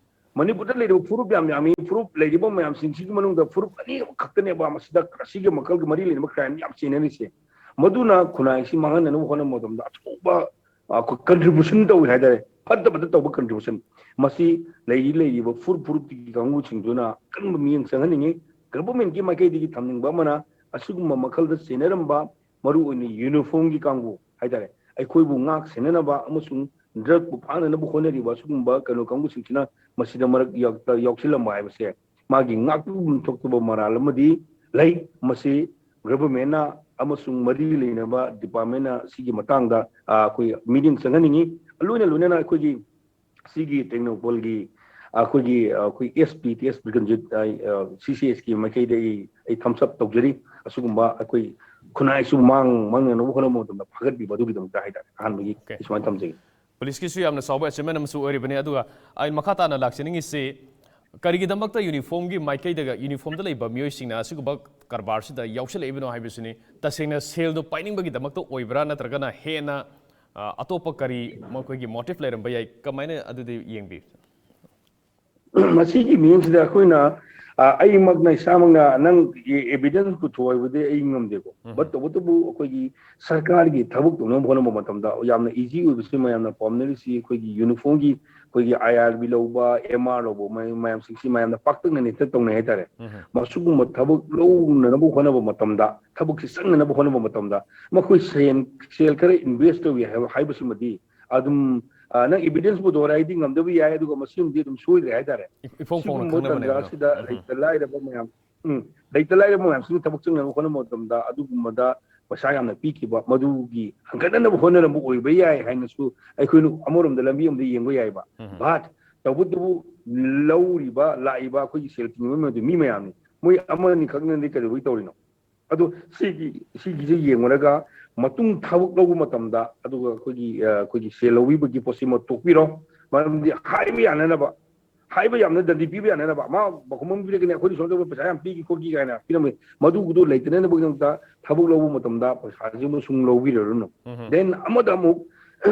ꯃꯅꯤꯄꯨꯔꯗ ꯂꯩꯔꯤꯕ ꯐꯨꯔꯨꯞ ꯌꯥꯝ ꯌꯥꯝꯃꯤ꯫ ꯐꯨꯔꯨꯞ ꯂꯩꯔꯤꯕ ꯃꯌꯥꯝꯁꯤꯡꯁꯤꯒꯤ ꯃꯅꯨꯡꯗ ꯐꯨꯔꯨꯞ ꯑꯅꯤ ꯈꯛꯇꯅꯦꯕ ꯃꯁꯤꯗ ꯑꯁꯤꯒꯤ ꯃꯈꯜꯒꯤ ꯃꯔꯤ ꯂꯩꯅꯕ ꯀ꯭ꯔꯥꯏꯝ ꯌꯥꯝ ꯆꯦꯟꯅꯔꯤꯁꯦ꯫ ꯃꯗꯨꯅ ꯈꯨꯟꯅꯥꯏꯁꯤ ꯃꯥꯡꯍꯟꯅꯅꯕ ꯍꯣꯠꯅꯕ ꯃꯇꯝꯗ ꯑꯆꯧꯕ, ꯑ, ꯀꯟꯇ꯭ꯔꯤꯕ꯭ꯌꯨꯁꯟ ꯇꯧꯏ ꯍꯥꯏꯇꯥꯔꯦ, ꯐꯠꯇꯕꯗ ꯇꯧꯕ ꯀꯟꯇ꯭ꯔꯤꯕ꯭ꯌꯨꯁꯟ꯫ ꯃꯁꯤ ꯂꯩꯔꯤ ꯂꯩꯔꯤꯕ ꯐꯨꯔꯨꯞ ꯐꯨꯔꯨꯞꯇꯒꯤ ꯀꯥꯡꯕꯨꯁꯤꯡꯗꯨꯅ ꯑꯀꯟꯕ ꯃꯤꯠꯌꯦꯡ ꯆꯪꯍꯟꯅꯤꯡꯉꯤ꯫ ꯒꯚꯔꯟꯃꯦꯟꯠꯀꯤ ꯃꯥꯏꯀꯩꯗꯒꯤ ꯊꯝꯅꯤꯡꯕ ꯑꯃꯅ ꯑꯁꯤꯒꯨꯝꯕ ꯃꯈꯜꯗ ꯆꯦꯟꯅꯔꯝꯕ ꯃꯔꯨꯑꯣꯏꯅ ꯌꯨꯅꯤꯐꯣꯔꯝꯒꯤ ꯀꯥꯡꯕꯨ ꯍꯥꯏꯇꯥꯔꯦ, ꯑꯩꯈꯣꯏꯕꯨ ꯉꯥꯛ ꯁꯦꯟꯅꯅꯕ ꯑꯃꯁꯨꯡ ꯗ꯭ꯔꯒꯄꯨ ꯐꯥꯅꯅꯕ ꯍꯣꯠꯅꯔꯤꯕ ꯑꯁꯤꯒꯨꯝꯕ ꯀꯩꯅꯣ ꯀꯥꯡꯕꯨꯁꯤꯡꯁꯤꯅ ꯃꯁꯤꯗ ꯃꯔꯛ ꯌꯥꯎ-, ꯌꯥꯎꯁꯤꯜꯂꯝꯕ ꯍꯥꯏꯕꯁꯦ ꯃꯥꯒꯤ ꯉꯥꯛꯄꯤꯐꯝ ꯊꯣꯛꯇꯕ ꯃꯔꯥꯜ ꯑꯃꯗꯤ ꯂꯩ꯫ ꯃꯁꯤ ꯒꯚꯔꯟꯃꯦꯟꯠꯅ ꯑꯃꯁꯨꯡ ꯃꯔꯤ ꯂꯩꯅꯕ ꯗꯤꯄꯥꯔꯠꯃꯦꯟꯠꯅ ꯁꯤꯒꯤ ꯃꯇꯥꯡꯗ, ꯑ, ꯑꯩꯈꯣꯏ ꯃꯤꯠꯌꯦꯡ ꯆꯪꯍꯟꯅꯤꯡꯉꯤ꯫ ꯂꯣꯏꯅ ꯂꯣꯏꯅꯅ ꯑꯩꯈꯣꯏꯒꯤ ꯁꯤꯒꯤ ꯇꯦꯡꯅꯧꯄꯜꯒꯤ ꯑꯩꯈꯣꯏꯒꯤ, ꯑꯩꯈꯣꯏ ꯑꯦꯁ ꯄꯤ, ꯇꯤ ꯑꯦꯁ ꯕꯤꯀ꯭ꯔꯝꯖꯤꯠ, ꯑꯩ, ꯑ, ꯁꯤ ꯁꯤ ꯑꯦꯁꯀꯤ ꯃꯥꯏꯀꯩꯗ ꯑꯩ, ꯑꯩ ꯊꯝꯁ ꯑꯞ ꯇꯧꯖꯔꯤ꯫ ꯑꯁꯤꯒꯨꯝꯕ ꯑꯩꯈꯣꯏ ꯈꯨꯟꯅꯥꯏꯁꯨ ꯃꯥꯡ ꯃꯥꯡꯅꯅꯕ ꯍꯣꯠꯅꯕ ꯃꯇꯝꯗ ꯐꯒꯠꯄꯤꯕ ꯑꯗꯨꯒꯤꯗꯃꯛꯇ ꯍꯥꯏꯇꯥꯔꯦ꯫ ꯑꯍꯥꯟꯕꯒꯤ ꯑꯣꯀꯦ꯫ ꯑꯩ ꯁꯨꯃꯥꯏꯅ ꯊꯝꯖꯒꯦ꯫ ꯄꯨꯂꯤꯁꯀꯤꯁꯨ ꯌꯥꯝꯅ ꯆꯥꯎꯕ ꯑꯦꯆꯤꯞꯃꯦꯟ ꯑꯃꯁꯨ ꯑꯣꯏꯔꯤꯕꯅꯤ꯫ ꯑꯗꯨꯒ ꯑꯩ ꯃꯈꯥ ꯇꯥꯅ ꯂꯥꯛꯆꯅꯤꯡꯉꯤꯁꯤ, ꯀꯔꯤꯒꯤꯗꯃꯛꯇ ꯌꯨꯅꯤꯐꯣꯔꯝꯒꯤ ꯃꯥꯏꯀꯩꯗꯒ, ꯌꯨꯅꯤꯐꯣꯔꯝꯗ ꯂꯩꯕ ꯃꯤꯑꯣꯏꯁꯤꯡꯅ ꯑꯁꯤꯒꯨꯝꯕ ꯀꯔꯕꯥꯔꯁꯤꯗ ꯌꯥꯎꯁꯜꯂꯛꯏꯕꯅꯣ ꯍꯥꯏꯕꯁꯤꯅꯤ? ꯇꯁꯦꯡꯅ ꯁꯦꯜꯗꯣ ꯄꯥꯏꯅꯤꯡꯕꯒꯤꯗꯃꯛꯇ ꯑꯣꯏꯕ꯭ꯔꯥ, ꯅꯠꯇ꯭ꯔꯒꯅ ꯍꯦꯟꯅ, ꯑ, ꯑꯇꯣꯞꯄ ꯀꯔꯤ ꯃꯈꯣꯏꯒꯤ ꯃꯣꯇꯤꯚ ꯂꯩꯔꯝꯕ ꯌꯥꯏ? ꯀꯃꯥꯏꯅ ꯑꯗꯨꯗꯤ ꯌꯦꯡꯕꯤ? ꯃꯁꯤꯒꯤ ꯃꯤꯠꯌꯦꯡꯁꯤꯗ ꯑꯩꯈꯣꯏꯅ, ꯑ, ꯑꯩꯃꯛꯅ ꯏꯁꯥꯃꯛꯅ ꯅꯪ ꯑꯦ-, ꯑꯦꯚꯤꯗꯦꯟꯁ ꯄꯨꯊꯣꯛꯑꯣ ꯍꯥꯏꯕꯗꯤ ꯑꯩ ꯉꯝꯗꯦꯀꯣ꯫ ꯎꯝ꯫ But ꯇꯧꯕꯇꯕꯨ ꯑꯩꯈꯣꯏꯒꯤ ꯁꯔꯀꯥꯔꯒꯤ ꯊꯕꯛ ꯇꯧꯅꯕ ꯍꯣꯠꯅꯕ ꯃꯇꯝꯗ ꯌꯥꯝꯅ ꯏꯖꯤ ꯑꯣꯏꯕꯁꯤ ꯃꯌꯥꯝꯅ ꯄꯥꯝꯅꯔꯤꯁꯤ ꯑꯩꯈꯣꯏꯒꯤ ꯌꯨꯅꯤꯐꯣꯔꯝꯒꯤ ꯑꯩꯈꯣꯏꯒꯤ ꯑꯥꯏ ꯑꯥꯔ ꯕꯤ ꯂꯧꯕ, ꯑꯦꯝ ꯑꯥꯔ ꯂꯧꯕ, ꯃꯌꯥꯝꯁꯤꯡꯁꯤ ꯃꯌꯥꯝꯅ ꯄꯥꯛꯇꯛꯅꯅ ꯍꯦꯛꯇ ꯇꯧꯅꯩ ꯍꯥꯏꯇꯥꯔꯦ꯫ ꯎꯝ. ꯃꯁꯤꯒꯨꯝꯕ ꯊꯕꯛ ꯂꯧꯅꯅꯕ ꯍꯣꯠꯅꯕ ꯃꯇꯝꯗ, ꯊꯕꯛꯁꯤ ꯆꯪꯅꯅꯕ ꯍꯣꯠꯅꯕ ꯃꯇꯝꯗ, ꯃꯈꯣꯏ ꯁꯦꯟ ꯁꯦꯜ ꯈꯔ ꯏꯟꯚꯦꯁ ꯇꯧꯏ ꯍꯥꯏꯕ ꯍꯥꯏꯕꯁꯤꯃꯗꯤ ꯑꯗꯨꯝ, ꯑ, ꯅꯪ ꯏꯚꯤꯗꯦꯟꯁ ꯄꯨꯊꯣꯔꯛꯑꯗꯤ ꯉꯝꯗꯕ ꯌꯥꯏ, ꯑꯗꯨꯒ ꯃꯁꯤꯃꯗꯤ ꯑꯗꯨꯝ ꯁꯣꯏꯗ꯭ꯔꯦ ꯍꯥꯏꯇꯥꯔꯦ꯫ ꯏꯐꯣꯡ ꯐꯣꯡꯅ ꯁꯤꯒꯨꯝꯕ ꯈꯪꯅꯕꯅꯦꯕ꯫ ꯇꯥꯟꯖꯥꯁꯤꯗ ꯎꯝ. ꯂꯩꯇ ꯂꯥꯏꯔꯕ ꯃꯌꯥꯝ, ꯎꯝ, ꯂꯩꯇ ꯂꯥꯏꯔꯕ ꯃꯌꯥꯝꯁꯤꯅ ꯊꯕꯛ ꯆꯪꯅꯕ ꯍꯣꯠꯅꯕ ꯃꯇꯝꯗ ꯑꯗꯨꯒꯨꯝꯕꯗ ꯄꯩꯁꯥ ꯌꯥꯝꯅ ꯄꯤꯈꯤꯕ, ꯃꯗꯨꯒꯤ ꯍꯪꯒꯠꯅꯅꯕ ꯍꯣꯠꯅꯔꯝꯕ ꯑꯣꯏꯕ ꯌꯥꯏ ꯍꯥꯏꯅꯁꯨ ꯑꯩꯈꯣꯏꯅ ꯑꯃꯔꯣꯝꯗ ꯂꯝꯕꯤ ꯑꯃꯗ ꯌꯦꯡꯕ ꯌꯥꯏꯕ꯫ ꯎꯝ. But ꯇꯧꯕꯇꯕꯨ ꯂꯧꯔꯤꯕ, ꯂꯥꯛꯏꯕ ꯑꯩꯈꯣꯏꯒꯤ ꯁꯦꯜ ꯇꯤꯡꯕ ꯃꯌꯥꯝꯗꯨ ꯃꯤ ꯃꯌꯥꯝꯅꯤ, ꯃꯣꯏ ꯑꯃꯅꯤ ꯈꯛꯅꯗꯤ ꯀꯩꯗꯧꯕꯩ ꯇꯧꯔꯤꯅꯣ? ꯑꯗꯣ ꯁꯤꯒꯤ, ꯁꯤꯒꯤꯁꯦ ꯌꯦꯡꯉꯨꯔꯒ ꯃꯇꯨꯡ ꯊꯕꯛ ꯂꯧꯕ ꯃꯇꯝꯗ, ꯑꯗꯨꯒ ꯑꯩꯈꯣꯏꯒꯤ, ꯑ, ꯑꯩꯈꯣꯏꯒꯤ ꯁꯦꯜ ꯂꯧꯕꯤꯕꯒꯤ ꯄꯣꯠꯁꯤꯃ ꯇꯣꯛꯄꯤꯔꯣ, ꯃꯔꯝꯗꯤ ꯍꯥꯏꯕ ꯌꯥꯅꯅꯕ, ꯍꯥꯏꯕ ꯌꯥꯝꯅ ꯗꯟꯗꯤ ꯄꯤꯕ ꯌꯥꯅꯅꯕ, ꯃꯥ ꯃꯈꯨꯝ ꯑꯃ ꯄꯤꯔꯛꯀꯅꯤ, ꯑꯩꯈꯣꯏꯗꯤ ꯁꯣꯝꯗ ꯄꯩꯁꯥ ꯌꯥꯝ ꯄꯤꯈꯤ ꯈꯣꯠꯈꯤ ꯀꯥꯏꯅ ꯄꯤꯔꯝꯕ, ꯃꯗꯨꯒꯨꯗꯣ ꯂꯩꯇꯅꯅꯕꯒꯤꯗꯃꯛꯇ ꯊꯕꯛ ꯂꯧꯕ ꯃꯇꯝꯗ ꯄꯩꯁꯥꯁꯤꯃ ꯁꯨꯝ ꯂꯧꯕꯤꯔꯨꯔꯅꯨ꯫ ꯎꯝ. Then ꯑꯃꯗ ꯑꯃꯨꯛ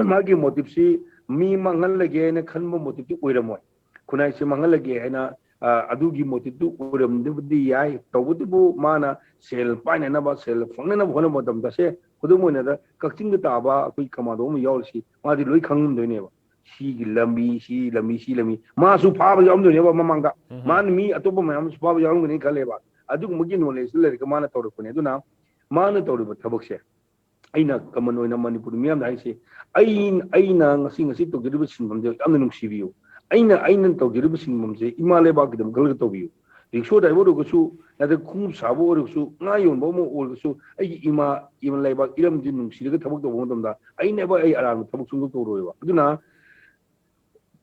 ꯃꯥꯒꯤ ꯃꯣꯇꯤꯞꯁꯤ ꯃꯤ ꯃꯥꯡꯍꯜꯂꯒꯦ ꯍꯥꯏꯅ ꯈꯟꯕ ꯃꯣꯇꯤꯞꯇꯤ ꯑꯣꯏꯔꯝꯃꯣꯏ꯫ ꯈꯨꯟꯅꯥꯏꯁꯤ ꯃꯥꯡꯍꯜꯂꯒꯦ ꯍꯥꯏꯅ, ꯑ, ꯑꯗꯨꯒꯤ ꯃꯣꯇꯤꯞꯇꯨ ꯑꯣꯏꯔꯝꯗꯕꯗꯤ ꯌꯥꯏ꯫ ꯇꯧꯕꯇꯕꯨ ꯃꯥꯅ ꯁꯦꯜ ꯄꯥꯏꯅꯅꯕ, ꯁꯦꯜ ꯐꯪꯅꯅꯕ ꯍꯣꯠꯅꯕ ꯃꯇꯝꯗ, ꯁꯦ, ꯈꯨꯗꯝ ꯑꯣꯏꯅꯗ ꯀꯛꯆꯤꯡꯗ ꯇꯥꯕ ꯑꯩꯈꯣꯏ ꯀꯃꯥꯟꯗꯣ ꯑꯃ ꯌꯥꯎꯔꯤꯁꯤ, ꯃꯥꯗꯤ ꯂꯣꯏ ꯈꯪꯉꯝꯗꯣꯏꯅꯦꯕ꯫ ꯁꯤꯒꯤ ꯂꯝꯕꯤ, ꯁꯤ ꯂꯝꯕꯤ, ꯁꯤ ꯂꯝꯕꯤ꯫ ꯃꯥꯁꯨ ꯐꯥꯕ ꯌꯥꯎꯔꯝꯗꯣꯏꯅꯦꯕ ꯃꯃꯥꯡꯗ꯫ ꯎꯝ. ꯃꯥꯅ ꯃꯤ ꯑꯇꯣꯞꯄ ꯃꯌꯥꯝ ꯑꯃꯁꯨ ꯐꯥꯕ ꯌꯥꯎꯔꯝꯒꯅꯤ ꯈꯜꯂꯦꯕ꯫ ꯑꯗꯨꯒꯨꯝꯕꯒꯤ ꯅꯣꯂꯦꯖꯇ ꯂꯩꯔꯒ ꯃꯥꯅ ꯇꯧꯔꯛꯄꯅꯦ꯫ ꯑꯗꯨꯅ ꯃꯥꯅ ꯇꯧꯔꯤꯕ ꯊꯕꯛꯁꯦ, ꯑꯩꯅ ꯀꯃꯟ ꯑꯣꯏꯅ ꯃꯅꯤꯄꯨꯔ ꯃꯤꯌꯥꯝꯗ ꯍꯥꯏꯁꯦ, ꯑꯩ, ꯑꯩꯅ ꯉꯁꯤ, ꯉꯁꯤ ꯇꯧꯖꯔꯤꯕ ꯁꯤꯟꯐꯝꯁꯦ ꯌꯥꯝꯅ ꯅꯨꯡꯁꯤꯕꯤꯌꯨ꯫ ꯑꯩꯅ, ꯑꯩꯅ ꯇꯧꯖꯔꯤꯕ ꯁꯤꯟꯐꯝꯁꯦ ꯏꯃꯥ ꯂꯩꯕꯥꯛꯀꯤꯗꯃꯛ ꯈꯜꯂꯒ ꯇꯧꯕꯤꯌꯨ꯫ ꯔꯤꯛꯁꯣ ꯗ꯭ꯔꯥꯏꯚꯔ ꯑꯣꯏꯔꯒꯁꯨ, ꯅꯠꯇ꯭ꯔꯒ ꯈꯣꯡꯎꯞ ꯁꯥꯕ ꯑꯣꯏꯔꯒꯁꯨ, ꯉꯥ ꯌꯣꯟꯕ ꯑꯃ ꯑꯣꯏꯔꯒꯁꯨ, ꯑꯩꯒꯤ ꯏꯃꯥ, ꯏꯃꯥ ꯂꯩꯕꯥꯛ ꯏꯔꯝꯁꯤ ꯅꯨꯡꯁꯤꯔꯒ ꯊꯕꯛ ꯇꯧꯕ ꯃꯇꯝꯗ ꯑꯩꯅ ꯑꯩ ꯑꯔꯥꯟꯕ ꯊꯕꯛ ꯁꯨꯡꯇꯧ ꯇꯧꯔꯣꯏꯕ꯫ ꯑꯗꯨꯅ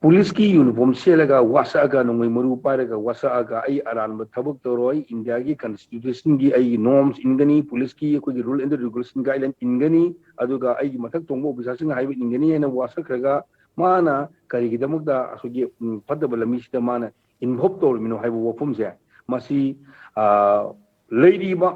ꯄꯨꯂꯤꯁꯀꯤ ꯌꯨꯅꯤꯐꯣꯔꯝ ꯁꯦꯠꯂꯒ ꯋꯥꯁꯛꯑꯒ, ꯅꯣꯡꯃꯩ ꯃꯔꯨ ꯄꯥꯏꯔꯒ ꯋꯥꯁꯛꯑꯒ ꯑꯩ ꯑꯔꯥꯟꯕ ꯊꯕꯛ ꯇꯧꯔꯣꯏ, ꯏꯟꯗꯤꯌꯥꯒꯤ ꯀꯟꯁꯇꯤꯇ꯭ꯌꯨꯁꯟꯒꯤ ꯑꯩꯒꯤ ꯅꯣꯔꯝꯁ ꯏꯟꯒꯅꯤ, ꯄꯨꯂꯤꯁꯀꯤ ꯑꯩꯈꯣꯏꯒꯤ ꯔꯨꯜ ꯑꯦꯟ ꯔꯤꯒꯨꯂꯦꯁꯟ ꯒꯥꯏꯗꯂꯥꯏꯟ ꯏꯟꯒꯅꯤ, ꯑꯗꯨꯒ ꯑꯩꯒꯤ ꯃꯊꯛ ꯊꯣꯡꯕ ꯑꯣꯐꯤꯁꯥꯔꯁꯤꯡꯅ ꯍꯥꯏꯕ ꯏꯟꯒꯅꯤ ꯍꯥꯏꯅ ꯋꯥꯁꯛꯈ꯭ꯔꯒ ꯃꯥꯅ ꯀꯔꯤꯒꯤꯗꯃꯛꯇ ꯑꯩꯈꯣꯏꯒꯤ, ꯎꯝ, ꯐꯠꯇꯕ ꯂꯝꯕꯤꯁꯤꯗ ꯃꯥꯅ ꯏꯟꯚꯣꯜꯕ ꯇꯧꯔꯤꯕꯅꯣ ꯍꯥꯏꯕ ꯋꯥꯐꯝꯁꯦ, ꯃꯁꯤ, ꯑ, ꯂꯩꯔꯤꯕ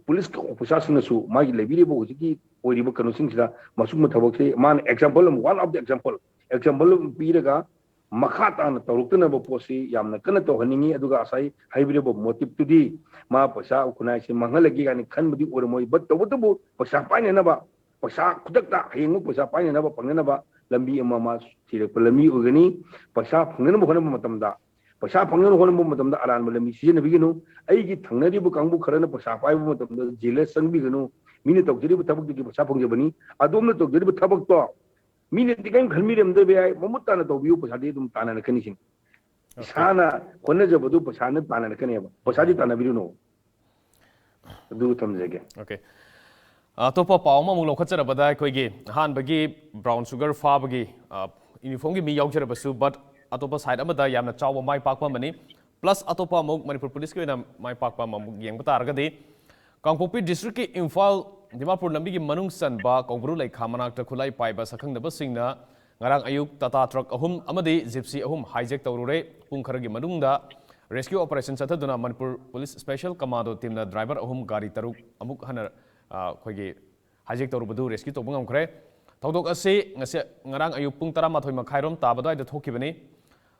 ꯄꯨꯂꯤꯁꯀꯤ ꯑꯣꯐꯤꯁꯥꯔꯁꯤꯡꯅꯁꯨ, ꯃꯥꯒꯤ ꯂꯩꯕꯤꯔꯤꯕ ꯍꯧꯖꯤꯛꯀꯤ ꯑꯣꯏꯔꯤꯕ ꯀꯩꯅꯣꯁꯤꯡꯁꯤꯗ ꯃꯁꯤꯒꯨꯝꯕ ꯊꯕꯛꯁꯤ ꯃꯥꯅ example ꯑꯃ, one of the example, example ꯑꯃ ꯄꯤꯔꯒ ꯃꯈꯥ ꯇꯥꯅ ꯇꯧꯔꯛꯇꯅꯕ ꯄꯣꯠꯁꯤ ꯌꯥꯝꯅ ꯀꯟꯅ ꯇꯧꯍꯟꯅꯤꯡꯉꯤ꯫ ꯑꯗꯨꯒ ꯉꯁꯥꯏ ꯍꯥꯏꯕꯤꯔꯤꯕ ꯃꯣꯇꯤꯞꯇꯨꯗꯤ ꯃꯥ ꯄꯩꯁꯥ ꯈꯨꯟꯅꯥꯏꯁꯦ ꯃꯥꯡꯍꯜꯂꯒꯦ ꯀꯥꯏꯅ ꯈꯟꯕꯗꯤ ꯑꯣꯏꯔꯝꯃꯣꯏ, but ꯇꯧꯕꯇꯕꯨ ꯄꯩꯁꯥ ꯄꯥꯏꯅꯅꯕ, ꯄꯩꯁꯥ ꯈꯨꯗꯛꯇ ꯍꯌꯦꯡꯃꯛ ꯄꯩꯁꯥ ꯄꯥꯏꯅꯅꯕ, ꯐꯪꯅꯅꯕ ꯂꯝꯕꯤ ꯑꯃ ꯑꯃ ꯊꯤꯔꯛꯄ ꯂꯝꯕꯤ ꯑꯣꯏꯒꯅꯤ꯫ ꯄꯩꯁꯥ ꯐꯪꯅꯅꯕ ꯍꯣꯠꯅꯕ ꯃꯇꯝꯗ, ꯄꯩꯁꯥ ꯐꯪꯅꯕ ꯍꯣꯠꯅꯕ ꯃꯇꯝꯗ ꯑꯔꯥꯟꯕ ꯂꯝꯕꯤ ꯁꯤꯖꯤꯟꯅꯕꯤꯒꯅꯨ꯫ ꯑꯩꯒꯤ ꯊꯪꯅꯔꯤꯕ ꯀꯥꯡꯕꯨ ꯈꯔꯅ ꯄꯩꯁꯥ ꯄꯥꯏꯕ ꯃꯇꯝꯗ jealous ꯆꯪꯕꯤꯒꯅꯨ꯫ ꯃꯤꯅ ꯇꯧꯖꯔꯤꯕ ꯊꯕꯛꯇꯨꯒꯤ ꯄꯩꯁꯥ ꯐꯪꯖꯕꯅꯤ꯫ ꯑꯗꯣꯝꯅ ꯇꯧꯖꯔꯤꯕ ꯊꯕꯛꯇꯣ ꯃꯤꯅꯗꯤ ꯀꯔꯤꯝ ꯈꯟꯕꯤꯔꯝꯗꯕ ꯌꯥꯏ꯫ ꯃꯃꯨꯠ ꯇꯥꯅ ꯇꯧꯕꯤꯌꯨ, ꯄꯩꯁꯥꯗꯤ ꯑꯗꯨꯝ ꯇꯥꯟꯅꯔꯛꯀꯅꯤ ꯁꯤꯅꯤ꯫ Okay. ꯏꯁꯥꯅ ꯍꯣꯠꯅꯖꯕꯗꯨ ꯄꯩꯁꯥꯅ ꯇꯥꯟꯅꯔꯛꯀꯅꯦꯕ꯫ ꯄꯩꯁꯥꯗꯤ ꯇꯥꯟꯅꯕꯤꯔꯨꯅꯨ꯫ ꯑꯗꯨ ꯊꯝꯖꯒꯦ꯫ Okay. ꯑꯇꯣꯞꯄ ꯄꯥꯎ ꯑꯃꯃꯨꯛ ꯂꯧꯈꯠꯆꯔꯕꯗ, ꯑꯩꯈꯣꯏꯒꯤ ꯑꯍꯥꯟꯕꯒꯤ brown sugar ꯐꯥꯕꯒꯤ, ꯑ, uniformꯒꯤ ꯃꯤ ꯌꯥꯎꯖꯔꯕꯁꯨ, but ꯑꯇꯣꯞꯄ side ꯑꯃꯗ ꯌꯥꯝꯅ ꯆꯥꯎꯕ ꯃꯥꯏ ꯄꯥꯛꯄ ꯑꯃꯅꯤ꯫ Plus ꯑꯇꯣꯞꯄ ꯑꯃꯨꯛ ꯃꯅꯤꯄꯨꯔ ꯄꯨꯂꯤꯁꯀꯤ ꯑꯣꯏꯅ ꯃꯥꯏ ꯄꯥꯛꯄ ꯑꯃꯃꯨꯛ ꯌꯦꯡꯕ ꯇꯥꯔꯒꯗꯤ, ꯀꯥꯡꯄꯣꯛꯄꯤ districtꯀꯤ ꯏꯝꯐꯥꯜ ꯗꯤꯃꯥꯄꯨꯔ ꯂꯝꯕꯤꯒꯤ ꯃꯅꯨꯡ ꯆꯟꯕ ꯀꯧꯕ꯭ꯔꯨ ꯂꯩꯈꯥ ꯃꯅꯥꯛꯇ ꯈꯨꯠꯂꯥꯏ ꯄꯥꯏꯕ ꯁꯛꯈꯪꯅꯕꯁꯤꯡꯅ ꯉꯔꯥꯡ ꯑꯌꯨꯛ Tata truck ꯑꯍꯨꯝ ꯑꯃꯗꯤ Gypsy ꯑꯍꯨꯝ hijack ꯇꯧꯔꯨꯔꯦ꯫ ꯄꯨꯡ ꯈꯔꯒꯤ ꯃꯅꯨꯡꯗ rescue operation ꯆꯠꯊꯗꯨꯅ ꯃꯅꯤꯄꯨꯔ ꯄꯨꯂꯤꯁ special commando teamꯅ driver ꯑꯍꯨꯝ, ꯒꯥꯔꯤ ꯇꯔꯨꯛ ꯑꯃꯨꯛ ꯍꯟꯅ, ꯑ, ꯑꯩꯈꯣꯏꯒꯤ hijack ꯇꯧꯔꯨꯕꯗꯨ rescue ꯇꯧꯕ ꯉꯝꯈ꯭ꯔꯦ꯫ ꯊꯧꯗꯣꯛ ꯑꯁꯤ ꯉꯁꯤ, ꯉꯔꯥꯡ ꯑꯌꯨꯛ ꯄꯨꯡ ꯇꯔꯥꯃꯥꯊꯣꯏ ꯃꯈꯥꯏꯔꯣꯝ ꯇꯥꯕ ꯑꯗꯨꯋꯥꯏꯗ ꯊꯣꯛꯈꯤꯕꯅꯤ꯫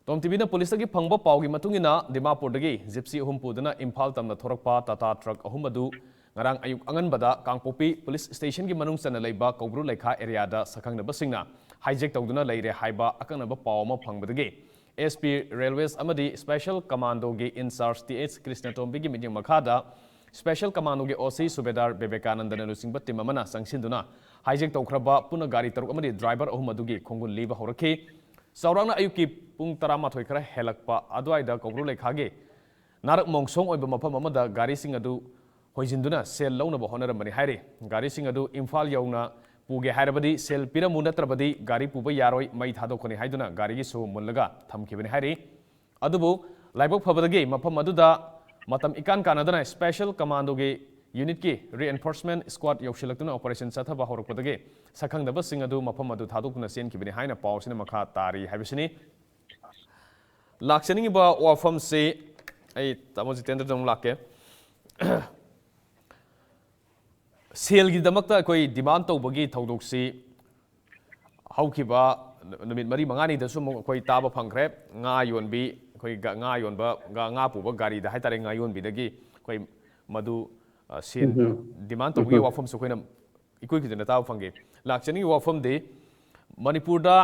Tom TVꯅ ꯄꯨꯂꯤꯁꯇꯒꯤ ꯐꯪꯕ ꯄꯥꯎꯒꯤ ꯃꯇꯨꯡ ꯏꯟꯅ, ꯗꯤꯃꯥꯄꯨꯔꯗꯒꯤ Gypsy ꯑꯍꯨꯝ ꯄꯨꯗꯨꯅ ꯏꯝꯐꯥꯜ ꯇꯝꯅ ꯊꯣꯔꯛꯄ Tata truck ꯑꯍꯨꯝ ꯑꯗꯨ ꯉꯔꯥꯡ ꯑꯌꯨꯛ ꯑꯉꯟꯕꯗ ꯀꯥꯡꯄꯣꯛꯄꯤ ꯄꯨꯂꯤꯁ stationꯒꯤ ꯃꯅꯨꯡ ꯆꯟꯅ ꯂꯩꯕ ꯀꯧꯕ꯭ꯔꯨ ꯂꯩꯈꯥ areaꯗ ꯁꯛꯈꯪꯅꯕꯁꯤꯡꯅ hijack ꯇꯧꯗꯨꯅ ꯂꯩꯔꯦ ꯍꯥꯏꯕ ꯑꯀꯛꯅꯕ ꯄꯥꯎ ꯑꯃ ꯐꯪꯕꯗꯒꯤ, SP Railways ꯑꯃꯗꯤ special commandoꯒꯤ in charge T H ꯀ꯭ꯔꯤꯁꯅꯇꯣꯝꯕꯤꯒꯤ ꯃꯤꯠꯌꯦꯡ ꯃꯈꯥꯗ special commandoꯒꯤ OC ꯁꯨꯕꯦꯗꯥꯔ ꯕꯤꯕꯦꯀꯥꯅꯟꯗꯅ ꯂꯨꯆꯤꯡꯕ team ꯑꯃꯅ ꯆꯪꯁꯤꯟꯗꯨꯅ hijack ꯇꯧꯈ꯭ꯔꯕ ꯄꯨꯟꯅ ꯒꯥꯔꯤ ꯇꯔꯨꯛ ꯑꯃꯗꯤ driver ꯑꯍꯨꯝ ꯑꯗꯨꯒꯤ ꯈꯣꯡꯒꯨꯜ ꯂꯤꯕ ꯍꯧꯔꯛꯈꯤ꯫ ꯆꯥꯎꯔꯥꯛꯅ ꯑꯌꯨꯛꯀꯤ ꯄꯨꯡ ꯇꯔꯥꯃꯥꯊꯣꯏ ꯈꯔ ꯍꯦꯜꯂꯛꯄ ꯑꯗꯨꯋꯥꯏꯗ ꯀꯧꯕ꯭ꯔꯨ ꯂꯩꯈꯥꯒꯤ ꯅꯥꯔꯛ ꯃꯣꯡꯁꯣꯡ ꯑꯣꯏꯕ ꯃꯐꯝ ꯑꯃꯗ ꯒꯥꯔꯤꯁꯤꯡ ꯑꯗꯨ ꯍꯣꯏꯖꯤꯟꯗꯨꯅ ꯁꯦꯜ ꯂꯧꯅꯕ ꯍꯣꯠꯅꯔꯝꯕꯅꯤ ꯍꯥꯏꯔꯤ꯫ ꯒꯥꯔꯤꯁꯤꯡ ꯑꯗꯨ ꯏꯝꯐꯥꯜ ꯌꯧꯅ ꯄꯨꯒꯦ ꯍꯥꯏꯔꯕꯗꯤ ꯁꯦꯜ ꯄꯤꯔꯝꯃꯨ, ꯅꯠꯇ꯭ꯔꯕꯗꯤ ꯒꯥꯔꯤ ꯄꯨꯕ ꯌꯥꯔꯣꯏ, ꯃꯩ ꯊꯥꯗꯣꯛꯀꯅꯤ ꯍꯥꯏꯗꯨꯅ ꯒꯥꯔꯤꯒꯤ ꯁꯣ ꯃꯨꯜꯂꯒ ꯊꯝꯈꯤꯕꯅꯤ ꯍꯥꯏꯔꯤ꯫ ꯑꯗꯨꯕꯨ ꯂꯥꯏꯕꯛ ꯐꯕꯗꯒꯤ ꯃꯐꯝ ꯑꯗꯨꯗ ꯃꯇꯝ ꯏꯀꯥꯟ ꯀꯥꯟꯅꯗꯅ special commandoꯒꯤ unitꯀꯤ reinforcement squad ꯌꯧꯁꯤꯜꯂꯛꯇꯨꯅ operation ꯆꯠꯊꯕ ꯍꯧꯔꯛꯄꯗꯒꯤ ꯁꯛꯈꯪꯗꯕꯁꯤꯡ ꯑꯗꯨ ꯃꯐꯝ ꯑꯗꯨ ꯊꯥꯗꯣꯛꯇꯨꯅ ꯆꯦꯟꯈꯤꯕꯅꯤ ꯍꯥꯏꯅ ꯄꯥꯎꯁꯤꯅ ꯃꯈꯥ ꯇꯥꯔꯤ ꯍꯥꯏꯕꯁꯤꯅꯤ꯫ ꯂꯥꯛꯆꯅꯤꯡꯉꯤꯕ ꯋꯥꯐꯝꯁꯤ ꯑꯩ ꯇꯥꯃꯣ ꯖꯤꯇꯦꯟꯗ꯭ꯔꯗ ꯑꯃꯨꯛ ꯂꯥꯛꯀꯦ꯫ ꯁꯦꯜꯒꯤꯗꯃꯛꯇ ꯑꯩꯈꯣꯏ demand ꯇꯧꯕꯒꯤ ꯊꯧꯗꯣꯛꯁꯤ ꯍꯧꯈꯤꯕ ꯅꯨꯃꯤꯠ ꯃꯔꯤ ꯃꯉꯥꯅꯤꯗꯁꯨ ꯑꯃꯨꯛ ꯑꯩꯈꯣꯏ ꯇꯥꯕ ꯐꯪꯈ꯭ꯔꯦ꯫ ꯉꯥ ꯌꯣꯟꯕꯤ, ꯑꯩꯈꯣꯏ ꯉꯥ ꯌꯣꯟꯕ, ꯉꯥ ꯄꯨꯕ ꯒꯥꯔꯤꯗ ꯍꯥꯏꯇꯥꯔꯦ, ꯉꯥ ꯌꯣꯟꯕꯤꯗꯒꯤ ꯑꯩꯈꯣꯏ ꯃꯗꯨ, ꯑ, ꯁꯦꯜ demand ꯇꯧꯕꯒꯤ ꯋꯥꯐꯝꯁꯨ ꯑꯩꯈꯣꯏꯅ ꯏꯀꯨꯏ ꯀꯨꯏꯗꯅ ꯇꯥꯕ ꯐꯪꯈꯤ꯫ ꯂꯥꯛꯆꯅꯤꯡꯉꯤꯕ ꯋꯥꯐꯝꯗꯤ, ꯃꯅꯤꯄꯨꯔꯗ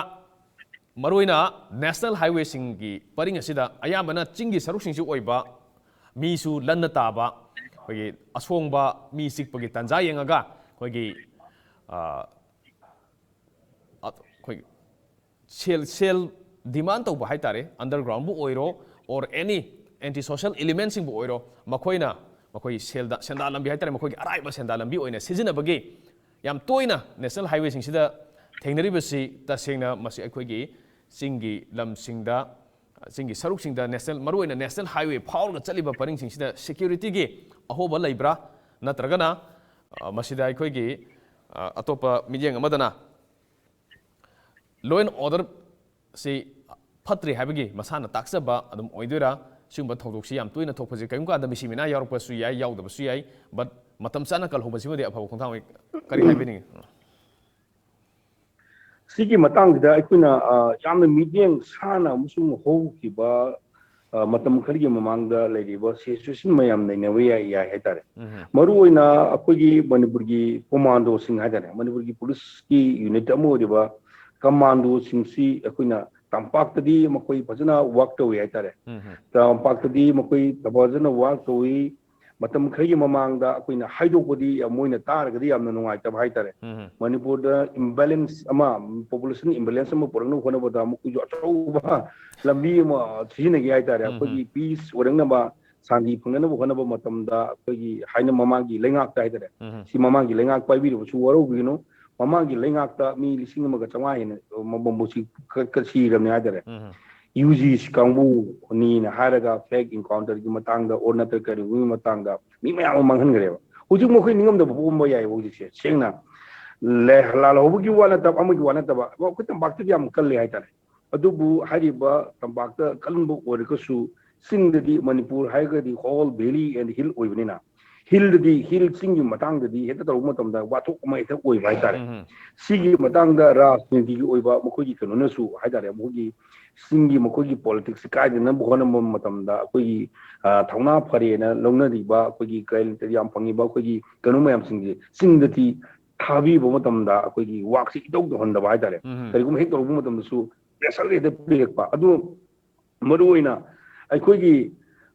ꯃꯔꯨꯑꯣꯏꯅ ꯅꯦꯁꯅꯦꯜ ꯍꯥꯏꯋꯦꯁꯤꯡꯒꯤ ꯄꯔꯤꯡ ꯑꯁꯤꯗ ꯑꯌꯥꯝꯕꯅ ꯆꯤꯡꯒꯤ ꯁꯔꯨꯛꯁꯤꯡꯁꯨ ꯑꯣꯏꯕ, ꯃꯤꯁꯨ ꯂꯟꯅ ꯇꯥꯕ, ꯑꯩꯈꯣꯏꯒꯤ ꯑꯁꯣꯡꯕ ꯃꯤ ꯆꯤꯛꯄꯒꯤ ꯇꯥꯟꯖꯥ ꯌꯦꯡꯉꯒ ꯑꯩꯈꯣꯏꯒꯤ, ꯑ, ꯑ, ꯑꯩꯈꯣꯏꯒꯤ ꯁꯦꯜ, ꯁꯦꯜ ꯗꯤꯃꯥꯟ ꯇꯧꯕ ꯍꯥꯏ ꯇꯥꯔꯦ, ꯑꯟꯗꯔꯒ꯭ꯔꯥꯎꯟꯕꯨ ꯑꯣꯏꯔꯣ, or any anti social elementꯁꯤꯡꯕꯨ ꯑꯣꯏꯔꯣ, ꯃꯈꯣꯏꯅ ꯃꯈꯣꯏ ꯁꯦꯜꯗ, ꯁꯦꯟꯗꯥꯟ ꯂꯝꯕꯤ ꯍꯥꯏ ꯇꯥꯔꯦ, ꯃꯈꯣꯏꯒꯤ ꯑꯔꯥꯏꯕ ꯁꯦꯟꯗꯥꯟ ꯂꯝꯕꯤ ꯑꯣꯏꯅ ꯁꯤꯖꯤꯟꯅꯕꯒꯤ ꯌꯥꯝ ꯇꯣꯏꯅ ꯅꯦꯁꯅꯦꯜ ꯍꯥꯏꯋꯦꯁꯤꯡꯁꯤꯗ ꯊꯦꯡꯅꯔꯤꯕꯁꯤ ꯇꯁꯦꯡꯅ ꯃꯁꯤ ꯑꯩꯈꯣꯏꯒꯤ ꯆꯤꯡꯒꯤ ꯂꯝꯁꯤꯡꯗ, ꯆꯤꯡꯒꯤ ꯁꯔꯨꯛꯁꯤꯡꯗ ꯅꯦꯁꯅꯦꯜ, ꯃꯔꯨꯑꯣꯏꯅ ꯅꯦꯁꯅꯦꯜ ꯍꯥꯏꯋꯦ ꯐꯥꯎꯔꯒ ꯆꯠꯂꯤꯕ ꯄꯔꯤꯡꯁꯤꯡꯁꯤꯗ ꯁꯦꯀ꯭ꯌꯨꯔꯤꯇꯤꯒꯤ ꯑꯍꯣꯕ ꯂꯩꯕ꯭ꯔꯥ? ꯅꯠꯇ꯭ꯔꯒꯅ, ꯑ, ꯃꯁꯤꯗ ꯑꯩꯈꯣꯏꯒꯤ, ꯑ, ꯑꯇꯣꯞꯄ ꯃꯤꯠꯌꯦꯡ ꯑꯃꯗꯅ law and order ꯁꯤ ꯐꯠꯇ꯭ꯔꯤ ꯍꯥꯏꯕꯒꯤ ꯃꯁꯥꯅ ꯇꯥꯛꯆꯕ ꯑꯗꯨꯝ ꯑꯣꯏꯗꯣꯏꯔꯥ? ꯁꯤꯒꯨꯝꯕ ꯊꯧꯗꯣꯛꯁꯤ ꯌꯥꯝ ꯇꯣꯏꯅ ꯊꯣꯛꯄꯁꯦ ꯀꯔꯤꯒꯨꯝꯕ ꯀꯥꯟꯗ ꯃꯤꯁꯤ ꯃꯤꯅꯥ ꯌꯥꯎꯔꯛꯄꯁꯨ ꯌꯥꯏ, ꯌꯥꯎꯗꯕꯁꯨ ꯌꯥꯏ, but ꯃꯇꯝ ꯆꯥꯅ ꯀꯜꯍꯧꯕꯁꯤꯃꯗꯤ ꯑꯐꯕ ꯈꯣꯡꯊꯥꯡ ꯑꯣꯏ꯫ ꯀꯔꯤ ꯍꯥꯏꯕꯤꯅꯤꯡꯉꯤ? ꯁꯤꯒꯤ ꯃꯇꯥꯡꯁꯤꯗ ꯑꯩꯈꯣꯏꯅ, ꯑ, ꯌꯥꯝꯅ ꯃꯤꯠꯌꯦꯡ ꯁꯥꯅ ꯑꯃꯁꯨꯡ ꯍꯧꯈꯤꯕ, ꯑ, ꯃꯇꯝ ꯈꯔꯒꯤ ꯃꯃꯥꯡꯗ ꯂꯩꯔꯤꯕ ꯁꯤꯆꯨꯋꯦꯁꯟ ꯃꯌꯥꯝ ꯅꯩꯅꯕ ꯌꯥꯏ, ꯌꯥꯏ ꯍꯥꯏꯇꯥꯔꯦ꯫ ꯎꯝ꯫ ꯃꯔꯨꯑꯣꯏꯅ ꯑꯩꯈꯣꯏꯒꯤ ꯃꯅꯤꯄꯨꯔꯒꯤ ꯀꯣꯃꯥꯟꯗꯣꯁꯤꯡ ꯍꯥꯏꯇꯥꯔꯦ, ꯃꯅꯤꯄꯨꯔꯒꯤ ꯄꯨꯂꯤꯁꯀꯤ ꯌꯨꯅꯤꯠ ꯑꯃ ꯑꯣꯏꯔꯤꯕ ꯀꯃꯥꯟꯗꯣꯁꯤꯡꯁꯤ ꯑꯩꯈꯣꯏꯅ ꯇꯝꯄꯥꯛꯇꯗꯤ ꯃꯈꯣꯏ ꯐꯖꯅ ꯋꯥꯔꯛ ꯇꯧꯏ ꯍꯥꯏꯇꯥꯔꯦ꯫ ꯎꯝ꯫ ꯇꯝꯄꯥꯛꯇꯗꯤ ꯃꯈꯣꯏ ꯐꯖꯅ ꯋꯥꯔꯛ ꯇꯧꯏ꯫ ꯃꯇꯝ ꯈꯔꯒꯤ ꯃꯃꯥꯡꯗ ꯑꯩꯈꯣꯏꯅ ꯍꯥꯏꯗꯣꯛꯄꯗꯤ ꯌꯥꯝ, ꯃꯣꯏꯅ ꯇꯥꯔꯒꯗꯤ ꯌꯥꯝꯅ ꯅꯨꯡꯉꯥꯏꯇꯕ ꯍꯥꯏꯇꯥꯔꯦ꯫ ꯎꯝ꯫ ꯃꯅꯤꯄꯨꯔꯗ ꯏꯝꯕꯦꯂꯦꯟꯁ ꯑꯃ, ꯄꯣꯄꯨꯂꯦꯁꯟ ꯏꯝꯕꯦꯂꯦꯟꯁ ꯑꯃ ꯄꯨꯔꯛꯅꯕ ꯍꯣꯠꯅꯕꯗ ꯃꯈꯣꯏꯁꯨ ꯑꯆꯧꯕ ꯂꯝꯕꯤ ꯑꯃ ꯁꯤꯖꯤꯟꯅꯒꯦ ꯍꯥꯏꯇꯥꯔꯦ꯫ ꯎꯝ꯫ ꯑꯩꯈꯣꯏꯒꯤ ꯄꯤꯁ ꯑꯣꯏꯔꯛꯅꯕ, ꯁꯥꯟꯇꯤ ꯐꯪꯅꯅꯕ ꯍꯣꯠꯅꯕ ꯃꯇꯝꯗ ꯑꯩꯈꯣꯏꯒꯤ ꯍꯥꯏꯅ ꯃꯃꯥꯡꯒꯤ ꯂꯩꯉꯥꯛꯇ ꯍꯥꯏꯇꯥꯔꯦ꯫ ꯎꯝ꯫ ꯁꯤ ꯃꯃꯥꯡꯒꯤ ꯂꯩꯉꯥꯛ ꯄꯥꯏꯕꯤꯔꯕꯁꯨ ꯋꯥꯔꯧꯕꯤꯒꯅꯨ꯫ ꯃꯃꯥꯡꯒꯤ ꯂꯩꯉꯥꯛꯇ ꯃꯤ ꯂꯤꯁꯤꯡ ꯑꯃꯒ ꯆꯥꯝꯃꯉꯥ ꯍꯦꯟꯅ ꯃ-, ꯃ-, ꯃꯕꯨꯛꯁꯤ ꯀ-, ꯀ-, ꯁꯤꯔꯕꯅꯤ ꯍꯥꯏꯇꯥꯔꯦ꯫ ꯎꯝ꯫ ꯌꯨ ꯖꯤ ꯁꯤ ꯀꯥꯡꯕꯨꯅꯤꯅ ꯍꯥꯏꯔꯒ ꯐꯦꯛ ꯏꯟꯀꯥꯎꯟꯇꯔꯒꯤ ꯃꯇꯥꯡꯗ ꯑꯣꯔ ꯅꯠꯇ꯭ꯔꯒ ꯀꯔꯤꯒꯨꯝꯕꯒꯤ ꯃꯇꯥꯡꯗ ꯃꯤ ꯃꯌꯥꯝ ꯑꯃ ꯃꯥꯡꯍꯟꯈ꯭ꯔꯦꯕ꯫ ꯍꯧꯖꯤꯛ ꯃꯈꯣꯏ ꯅꯤꯡꯉꯝꯗꯕ ꯄꯣꯛꯑꯝꯕ ꯌꯥꯏꯑꯕ ꯍꯧꯖꯤꯛꯁꯦ꯫ ꯁꯦꯡꯅ ꯂꯦ-, ꯂꯥꯜꯍꯧꯕꯒꯤ ꯋꯥ ꯅꯠꯇꯕ, ꯑꯃꯒꯤ ꯋꯥ ꯅꯠꯇꯕ, ꯑꯩꯈꯣꯏ ꯇꯝꯄꯥꯛꯇꯗꯤ ꯌꯥꯝ ꯀꯜꯂꯦ ꯍꯥꯏꯇꯥꯔꯦ꯫ ꯑꯗꯨꯕꯨ ꯍꯥꯏꯔꯤꯕ ꯇꯝꯄꯥꯛꯇ ꯀꯟꯕ ꯑꯣꯏꯔꯒꯁꯨ ꯆꯤꯡꯗꯗꯤ, ꯃꯅꯤꯄꯨꯔ ꯍꯥꯏꯔꯒꯗꯤ all valley and hill ꯑꯣꯏꯕꯅꯤꯅ, ꯍꯤꯜꯗꯗꯤ, ꯍꯤꯜ ꯆꯤꯡꯒꯤ ꯃꯇꯥꯡꯗꯗꯤ ꯍꯦꯛꯇ ꯇꯧꯔꯨꯕ ꯃꯇꯝꯗ ꯋꯥꯊꯣꯛ ꯑꯃ ꯍꯦꯛꯇ ꯑꯣꯏꯕ ꯍꯥꯏꯇꯥꯔꯦ꯫ ꯎꯝ꯫ ꯁꯤꯒꯤ ꯃꯇꯥꯡꯗ ꯔꯥꯖꯅꯤꯇꯤꯒꯤ ꯑꯣꯏꯕ ꯃꯈꯣꯏꯒꯤ ꯀꯩꯅꯣꯅꯁꯨ ꯍꯥꯏꯇꯥꯔꯦ, ꯃꯈꯣꯏꯒꯤ ꯆꯤꯡꯒꯤ ꯃꯈꯣꯏꯒꯤ ꯄꯣꯂꯤꯇꯤꯛꯁ ꯀꯥꯏꯗꯅꯕ ꯍꯣꯠꯅꯕ ꯃꯇꯝꯗ ꯑꯩꯈꯣꯏꯒꯤ, ꯑ, ꯊꯧꯅꯥ ꯐꯔꯦꯅ ꯂꯧꯅꯔꯤꯕ ꯑꯩꯈꯣꯏꯒꯤ ꯀꯔꯤ ꯌꯥꯝ ꯐꯪꯉꯤꯕ ꯑꯩꯈꯣꯏꯒꯤ ꯀꯩꯅꯣ ꯃꯌꯥꯝꯁꯤꯡꯁꯦ ꯆꯤꯡꯗꯗꯤ ꯊꯥꯕꯤꯕ ꯃꯇꯝꯗ ꯑꯩꯈꯣꯏꯒꯤ ꯋꯥꯛꯁꯤ ꯏꯇꯧ ꯇꯧꯍꯟꯗꯕ ꯍꯥꯏꯇꯥꯔꯦ꯫ ꯎꯝ. ꯀꯔꯤꯒꯨꯝꯕ ꯍꯦꯛ ꯇꯧꯔꯛꯄ ꯃꯇꯝꯗꯁꯨ ꯄ꯭ꯔꯦꯁꯔ ꯍꯦꯛꯇ ꯄꯤꯔꯛꯄ꯫ ꯑꯗꯨ ꯃꯔꯨꯑꯣꯏꯅ ꯑꯩꯈꯣꯏꯒꯤ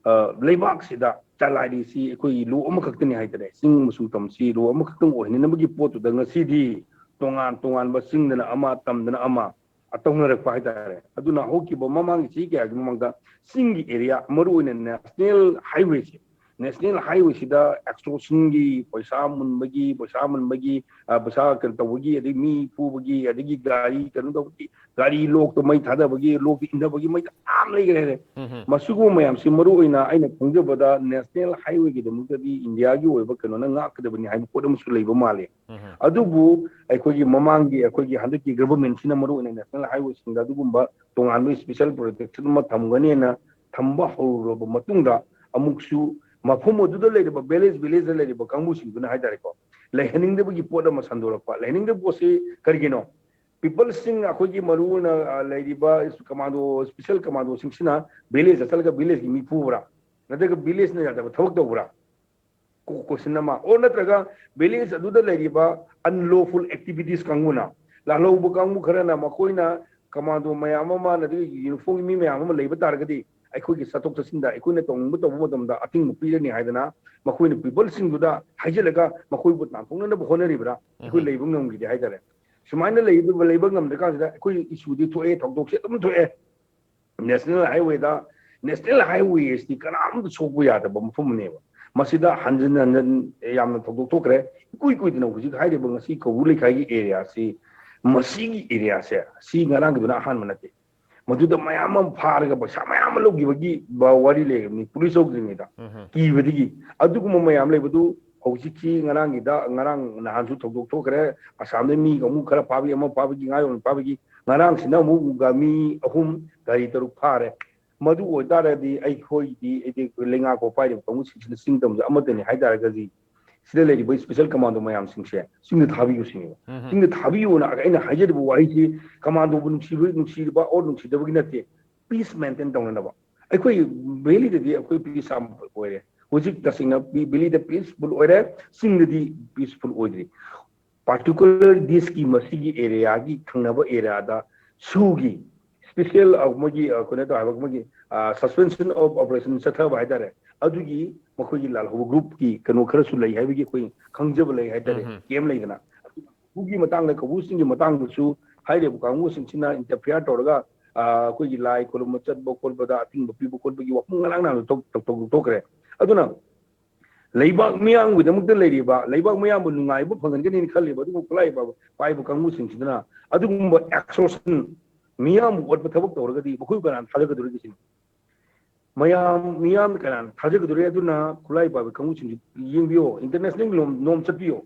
ꯑ, ꯂꯩꯕꯥꯛꯁꯤꯗ ꯆꯂꯥꯏꯔꯤꯁꯤ ꯑꯩꯈꯣꯏꯒꯤ ꯂꯣ ꯑꯃꯈꯛꯇꯅꯤ ꯍꯥꯏꯇꯥꯔꯦ꯫ ꯆꯤꯡ ꯑꯃꯁꯨꯡ ꯇꯝꯁꯤ ꯂꯣ ꯑꯃꯈꯛꯇꯪ ꯑꯣꯏꯍꯟꯅꯕꯒꯤ ꯄꯣꯠꯇꯨꯗ ꯉꯁꯤꯗꯤ ꯇꯣꯉꯥꯟ ꯇꯣꯉꯥꯟꯕ ꯆꯤꯡꯗꯅ ꯑꯃ, ꯇꯝꯗꯅ ꯑꯃ, ꯑ, ꯇꯧꯅꯔꯛꯄ ꯍꯥꯏꯇꯥꯔꯦ꯫ ꯑꯗꯨꯅ ꯍꯧꯈꯤꯕ ꯃꯃꯥꯡꯒꯤ ꯆꯍꯤ ꯀꯌꯥꯒꯤ ꯃꯃꯥꯡꯗ ꯆꯤꯡꯒꯤ ꯑꯦꯔꯤꯌꯥ, ꯃꯔꯨꯑꯣꯏꯅ ꯅꯦꯁꯅꯦꯜ ꯍꯥꯏꯋꯦꯁꯦ, ꯅꯦꯁꯅꯦꯜ ꯍꯥꯏꯋꯦꯁꯤꯗ ꯑꯦꯛꯁꯇꯣꯔꯁꯟꯒꯤ ꯄꯩꯁꯥ ꯃꯨꯟꯕꯒꯤ, ꯄꯩꯁꯥ ꯃꯨꯟꯕꯒꯤ, ꯑ, ꯄꯩꯁꯥ ꯀꯩꯅꯣ ꯇꯧꯕꯒꯤ, ꯑꯗꯩ ꯃꯤ ꯐꯨꯕꯒꯤ, ꯑꯗꯒꯤ ꯒꯥꯔꯤ ꯀꯩꯅꯣ ꯇꯧꯕꯒꯤ, ꯒꯥꯔꯤ ꯂꯣꯛꯇ ꯃꯩ ꯊꯥꯗꯕꯒꯤ, ꯂꯣꯛꯇ ꯏꯟꯊꯕꯒꯤ ꯃꯩ ꯃꯌꯥꯝ ꯂꯩꯈ꯭ꯔꯦ꯫ ꯎꯝ. ꯃꯁꯤꯒꯨꯝꯕ ꯃꯌꯥꯝꯁꯤ ꯃꯔꯨꯑꯣꯏꯅ ꯑꯩꯅ ꯈꯪꯖꯕꯗ ꯅꯦꯁꯅꯦꯜ ꯍꯥꯏꯋꯦꯒꯤꯗꯃꯛꯇꯗꯤ ꯏꯟꯗꯤꯌꯥꯒꯤ ꯑꯣꯏꯕ ꯀꯩꯅꯣꯅ ꯉꯥꯛꯀꯗꯕꯅꯤ ꯍꯥꯏꯕ ꯄꯣꯠ ꯑꯃꯁꯨ ꯂꯩꯕ ꯃꯥꯜꯂꯤ꯫ ꯎꯝ. ꯑꯗꯨꯕꯨ ꯑꯩꯈꯣꯏꯒꯤ ꯃꯃꯥꯡꯒꯤ, ꯑꯩꯈꯣꯏꯒꯤ ꯍꯟꯗꯛꯀꯤ ꯒꯚꯔꯟꯃꯦꯟꯠꯁꯤꯅ ꯃꯔꯨꯑꯣꯏꯅ ꯅꯦꯁꯅꯦꯜ ꯍꯥꯏꯋꯦꯁꯤꯡꯗ ꯑꯗꯨꯒꯨꯝꯕ ꯇꯣꯉꯥꯟꯕ ꯏꯁꯄꯤꯁꯦꯜ ꯄ꯭ꯔꯣꯇꯦꯛꯁꯟ ꯑꯃ ꯊꯝꯒꯅꯦꯅ ꯊꯝꯕ ꯍꯧꯔꯨꯔꯕ ꯃꯇꯨꯡꯗ, ꯑꯃꯨꯛꯁꯨ ꯃꯐꯝ ꯑꯗꯨꯗ ꯂꯩꯔꯤꯕ ꯚꯤꯂꯦꯖ, ꯚꯤꯂꯦꯖꯇ ꯂꯩꯔꯤꯕ ꯀꯥꯡꯕꯨꯁꯤꯡꯗꯨꯅ ꯍꯥꯏꯇꯥꯔꯦꯀꯣ, ꯂꯩꯍꯟꯅꯤꯡꯗꯕꯒꯤ ꯄꯣꯠ ꯑꯃ ꯁꯟꯗꯣꯔꯛꯄ꯫ ꯂꯩꯍꯟꯅꯤꯡꯗꯕ ꯄꯣꯠꯁꯤ ꯀꯔꯤꯒꯤꯅꯣ? ꯄꯤꯄꯜꯁꯤꯡ, ꯑꯩꯈꯣꯏꯒꯤ ꯃꯔꯨꯑꯣꯏꯅ, ꯑ, ꯂꯩꯔꯤꯕ ꯀꯃꯥꯟꯗꯣ, ꯏꯁꯄꯤꯁꯦꯜ ꯀꯃꯥꯟꯗꯣꯁꯤꯡꯁꯤꯅ ꯚꯤꯂꯦꯖꯇ ꯆꯠꯂꯒ ꯚꯤꯂꯦꯖꯀꯤ ꯃꯤ ꯐꯨꯕ꯭ꯔꯥ? ꯅꯠꯇ꯭ꯔꯒ ꯚꯤꯂꯦꯖꯅ ꯌꯥꯗꯕ ꯊꯕꯛ ꯇꯧꯕ꯭ꯔꯥ? ꯀꯣ-, ꯀꯣꯏꯁꯟ ꯑꯃ꯫ ꯑꯣꯔ ꯅꯠꯇ꯭ꯔꯒ ꯚꯤꯂꯦꯖ ꯑꯗꯨꯗ ꯂꯩꯔꯤꯕ ꯑꯟꯂꯣꯐꯨꯜ ꯑꯦꯛꯇꯤꯚꯤꯇꯤꯁ ꯀꯥꯡꯕꯨꯅ, ꯂꯥꯜꯍꯧꯕ ꯀꯥꯡꯕꯨ ꯈꯔꯅ, ꯃꯈꯣꯏꯅ ꯀꯃꯥꯟꯗꯣ ꯃꯌꯥꯝ ꯑꯃ, ꯅꯠꯇ꯭ꯔꯒ ꯌꯨꯅꯤꯐꯣꯔꯝꯒꯤ ꯃꯤ ꯃꯌꯥꯝ ꯑꯃ ꯂꯩꯕ ꯇꯥꯔꯒꯗꯤ, ꯑꯩꯈꯣꯏꯒꯤ ꯆꯠꯊꯣꯛ ꯆꯠꯁꯤꯟꯗ ꯑꯩꯈꯣꯏꯅ ꯇꯧꯅꯤꯡꯕ ꯇꯧꯕ ꯃꯇꯝꯗ ꯑꯊꯤꯡꯕ ꯄꯤꯔꯅꯤ ꯍꯥꯏꯗꯅ ꯃꯈꯣꯏꯅ ꯄꯤꯄꯜꯁꯤꯡꯗꯨꯗ ꯍꯥꯏꯖꯤꯜꯂꯒ ꯃꯈꯣꯏꯕꯨ ꯇꯥꯟꯊꯣꯛꯅꯅꯕ ꯍꯣꯠꯅꯔꯤꯕ꯭ꯔꯥ? ꯑꯩꯈꯣꯏ ꯎꯝ. ꯂꯩꯕ ꯉꯝꯈꯤꯗꯦ ꯍꯥꯏꯇꯥꯔꯦ꯫ ꯁꯨꯃꯥꯏꯅ ꯂꯩꯕ, ꯂꯩꯕ ꯉꯝꯗ꯭ꯔꯀꯥꯟꯁꯤꯗ ꯑꯩꯈꯣꯏ ꯏꯁꯨꯗꯤ ꯊꯣꯛꯑꯦ, ꯊꯧꯗꯣꯛꯁꯦ ꯑꯗꯨꯝ ꯊꯣꯛꯑꯦ꯫ ꯅꯦꯁꯅꯦꯜ ꯍꯥꯏꯋꯦꯗ, ꯅꯦꯁꯅꯦꯜ ꯍꯥꯏꯋꯦꯁꯤꯗꯤ ꯀꯅꯥꯝꯇ ꯁꯣꯛꯄ ꯌꯥꯗꯕ ꯃꯐꯝ ꯑꯃꯅꯦꯕ꯫ ꯃꯁꯤꯗ ꯍꯟꯖꯤꯟ ꯍꯟꯖꯤꯟ ꯌꯥꯝꯅ ꯊꯧꯗꯣꯛ ꯊꯣꯛꯈ꯭ꯔꯦ꯫ ꯏꯀꯨꯏ ꯀꯨꯏꯗꯅ ꯍꯧꯖꯤꯛ ꯍꯥꯏꯔꯤꯕ ꯉꯁꯤ ꯀꯧꯕ꯭ꯔꯨ ꯂꯩꯀꯥꯏꯒꯤ ꯑꯦꯔꯤꯌꯥꯁꯤ, ꯃꯁꯤꯒꯤ ꯑꯦꯔꯤꯌꯥꯁꯦ, ꯁꯤ ꯉꯔꯥꯡꯒꯤꯗꯨꯅ ꯑꯍꯥꯟꯕ ꯅꯠꯇꯦ꯫ ꯃꯗꯨꯗ ꯃꯌꯥꯝ ꯑꯃ ꯐꯥꯔꯒ ꯄꯩꯁꯥ ꯃꯌꯥꯝ ꯑꯃ ꯂꯧꯈꯤꯕꯒꯤ ꯕ-, ꯋꯥꯔꯤ ꯂꯩꯔꯕꯅꯤ, ꯄꯨꯂꯤꯁ ꯌꯧꯗ꯭ꯔꯤꯉꯩꯗ꯫ ꯎꯝ. ꯀꯤꯕꯗꯒꯤ꯫ ꯑꯗꯨꯒꯨꯝꯕ ꯃꯌꯥꯝ ꯂꯩꯕꯗꯨ ꯍꯧꯖꯤꯛꯀꯤ ꯉꯔꯥꯡꯒꯤꯗ, ꯉꯔꯥꯡ ꯅꯍꯥꯟꯁꯨ ꯊꯧꯗꯣꯛ ꯊꯣꯛꯈ꯭ꯔꯦ꯫ ꯑꯁꯥꯝꯗꯒꯤ ꯃꯤ ꯑꯃꯨꯛ ꯈꯔ ꯐꯥꯕꯒꯤ, ꯑꯃ ꯐꯥꯕꯒꯤ, ꯉꯥ ꯌꯣꯟꯕ ꯐꯥꯕꯒꯤ, ꯉꯔꯥꯡꯁꯤꯅ ꯑꯃꯨꯛ ꯃꯤ ꯑꯍꯨꯝ, ꯒꯥꯔꯤ ꯇꯔꯨꯛ ꯐꯥꯔꯦ꯫ ꯃꯗꯨ ꯑꯣꯏꯇꯥꯔꯗꯤ ꯑꯩꯈꯣꯏꯗꯤ, ꯑꯩꯗꯤ ꯂꯩꯉꯥꯛꯄ ꯄꯥꯏꯔꯤꯕ ꯀꯥꯡꯕꯨꯁꯤꯡꯁꯤꯅ ꯆꯤꯡ ꯇꯝꯁꯦ ꯑꯃꯠꯇꯅꯤ ꯍꯥꯏꯇꯥꯔꯒꯗꯤ, ꯁꯤꯗ ꯂꯩꯔꯤꯕ ꯏꯁꯄꯤꯁꯦꯜ ꯀꯃꯥꯟꯗꯣ ꯃꯌꯥꯝꯁꯤꯡꯁꯦ ꯆꯤꯡꯗ ꯊꯥꯕꯤꯌꯨ ꯁꯤꯅꯦꯕ꯫ ꯎꯝ. ꯆꯤꯡꯗ ꯊꯥꯕꯤꯌꯨꯅ ꯑꯩꯅ ꯍꯥꯏꯖꯔꯤꯕ ꯋꯥꯍꯩꯁꯤ ꯀꯃꯥꯟꯗꯣꯕꯨ ꯅꯨꯡꯁꯤꯕ, ꯅꯨꯡꯁꯤꯔꯤꯕ ꯑꯣꯔ ꯅꯨꯡꯁꯤꯗꯕꯒꯤ ꯅꯠꯇꯦ, ꯄꯤꯁ ꯃꯦꯟꯇꯦꯟ ꯇꯧꯅꯅꯕ꯫ ꯑꯩꯈꯣꯏ ꯚꯦꯂꯤꯗꯗꯤ ꯑꯩꯈꯣꯏ ꯄꯤꯁ ꯌꯥꯝ ꯑꯣꯏꯔꯦ꯫ ꯍꯧꯖꯤꯛ ꯇꯁꯦꯡꯅ ꯚꯦꯂꯤꯗ ꯄꯤꯁꯐꯨꯜ ꯑꯣꯏꯔꯦ, ꯆꯤꯡꯗꯗꯤ ꯄꯤꯁꯐꯨꯜ ꯑꯣꯏꯗ꯭ꯔꯤ꯫ particular district ꯀꯤ ꯃꯁꯤꯒꯤ area ꯒꯤ ꯊꯪꯅꯕ area ꯗ ꯁꯨꯒꯤ special, ꯑ, ꯃꯣꯏꯒꯤ, ꯑ, ꯀꯩꯅꯣ ꯇꯧ ꯍꯥꯏꯕ, ꯃꯣꯏꯒꯤ, ꯑ, suspension of operation ꯆꯠꯊꯕ ꯍꯥꯏꯇꯥꯔꯦ, ꯑꯗꯨꯒꯤ ꯃꯈꯣꯏꯒꯤ ꯂꯥꯜꯍꯧꯕ group ꯀꯤ ꯀꯩꯅꯣ ꯈꯔꯁꯨ ꯂꯩ ꯍꯥꯏꯕꯒꯤ ꯑꯩꯈꯣꯏ ꯈꯪꯖꯕ ꯂꯩ ꯍꯥꯏꯇꯥꯔꯦ꯫ ꯎꯝ ꯍꯝ꯫ Camp ꯂꯩꯗꯅ, ꯑꯗꯨꯒꯤ ꯃꯇꯥꯡꯗ, ꯀꯧꯕ꯭ꯔꯨꯁꯤꯡꯒꯤ ꯃꯇꯥꯡꯗꯁꯨ ꯍꯥꯏꯔꯤꯕ ꯀꯥꯡꯕꯨꯁꯤꯡꯁꯤꯅ interfere ꯇꯧꯔꯒ, ꯑ, ꯑꯩꯈꯣꯏꯒꯤ ꯂꯥꯏ ꯈꯨꯔꯨꯝꯕ ꯆꯠꯄ ꯈꯣꯠꯄꯗ ꯑꯊꯤꯡꯕ ꯄꯤꯕ ꯈꯣꯠꯄꯒꯤ ꯋꯥꯐꯝ ꯉꯔꯥꯡ ꯅꯍꯥꯟ ꯇꯧ-, ꯇꯧ-, ꯇꯧꯊꯣꯛꯈ꯭ꯔꯦ꯫ ꯑꯗꯨꯅ ꯂꯩꯕꯥꯛ ꯃꯤꯌꯥꯝꯒꯤꯗꯃꯛꯇ ꯂꯩꯔꯤꯕ, ꯂꯩꯕꯥꯛ ꯃꯤꯌꯥꯝꯕꯨ ꯅꯨꯡꯉꯥꯏꯕ ꯐꯪꯍꯟꯒꯅꯤꯅ ꯈꯜꯂꯤꯕ ꯑꯗꯨꯒꯨꯝꯕ ꯈꯨꯠꯂꯥꯏ ꯄꯥꯏꯕ, ꯄꯥꯏꯕ ꯀꯥꯡꯕꯨꯁꯤꯡꯁꯤꯗꯅ ꯑꯗꯨꯒꯨꯝꯕ extortion, ꯃꯤꯌꯥꯝꯕꯨ ꯑꯣꯠꯄ ꯊꯕꯛ ꯇꯧꯔꯒꯗꯤ ꯃꯈꯣꯏꯕꯨ ꯀꯅꯥꯅ ꯊꯥꯖꯒꯗꯧꯔꯤꯒꯦ ꯁꯤꯅꯤ꯫ ꯃꯌꯥꯝ, ꯃꯤꯌꯥꯝꯅ ꯀꯅꯥꯅ ꯊꯥꯖꯒꯗꯧꯔꯤ? ꯑꯗꯨꯅ ꯈꯨꯠꯂꯥꯏ ꯄꯥꯏꯕ ꯀꯥꯡꯕꯨꯁꯤꯡꯁꯤ ꯌꯦꯡꯕꯤꯌꯣ, international ꯒꯤ ꯅꯣꯝ, ꯅꯣꯝ ꯆꯠꯄꯤꯌꯣ꯫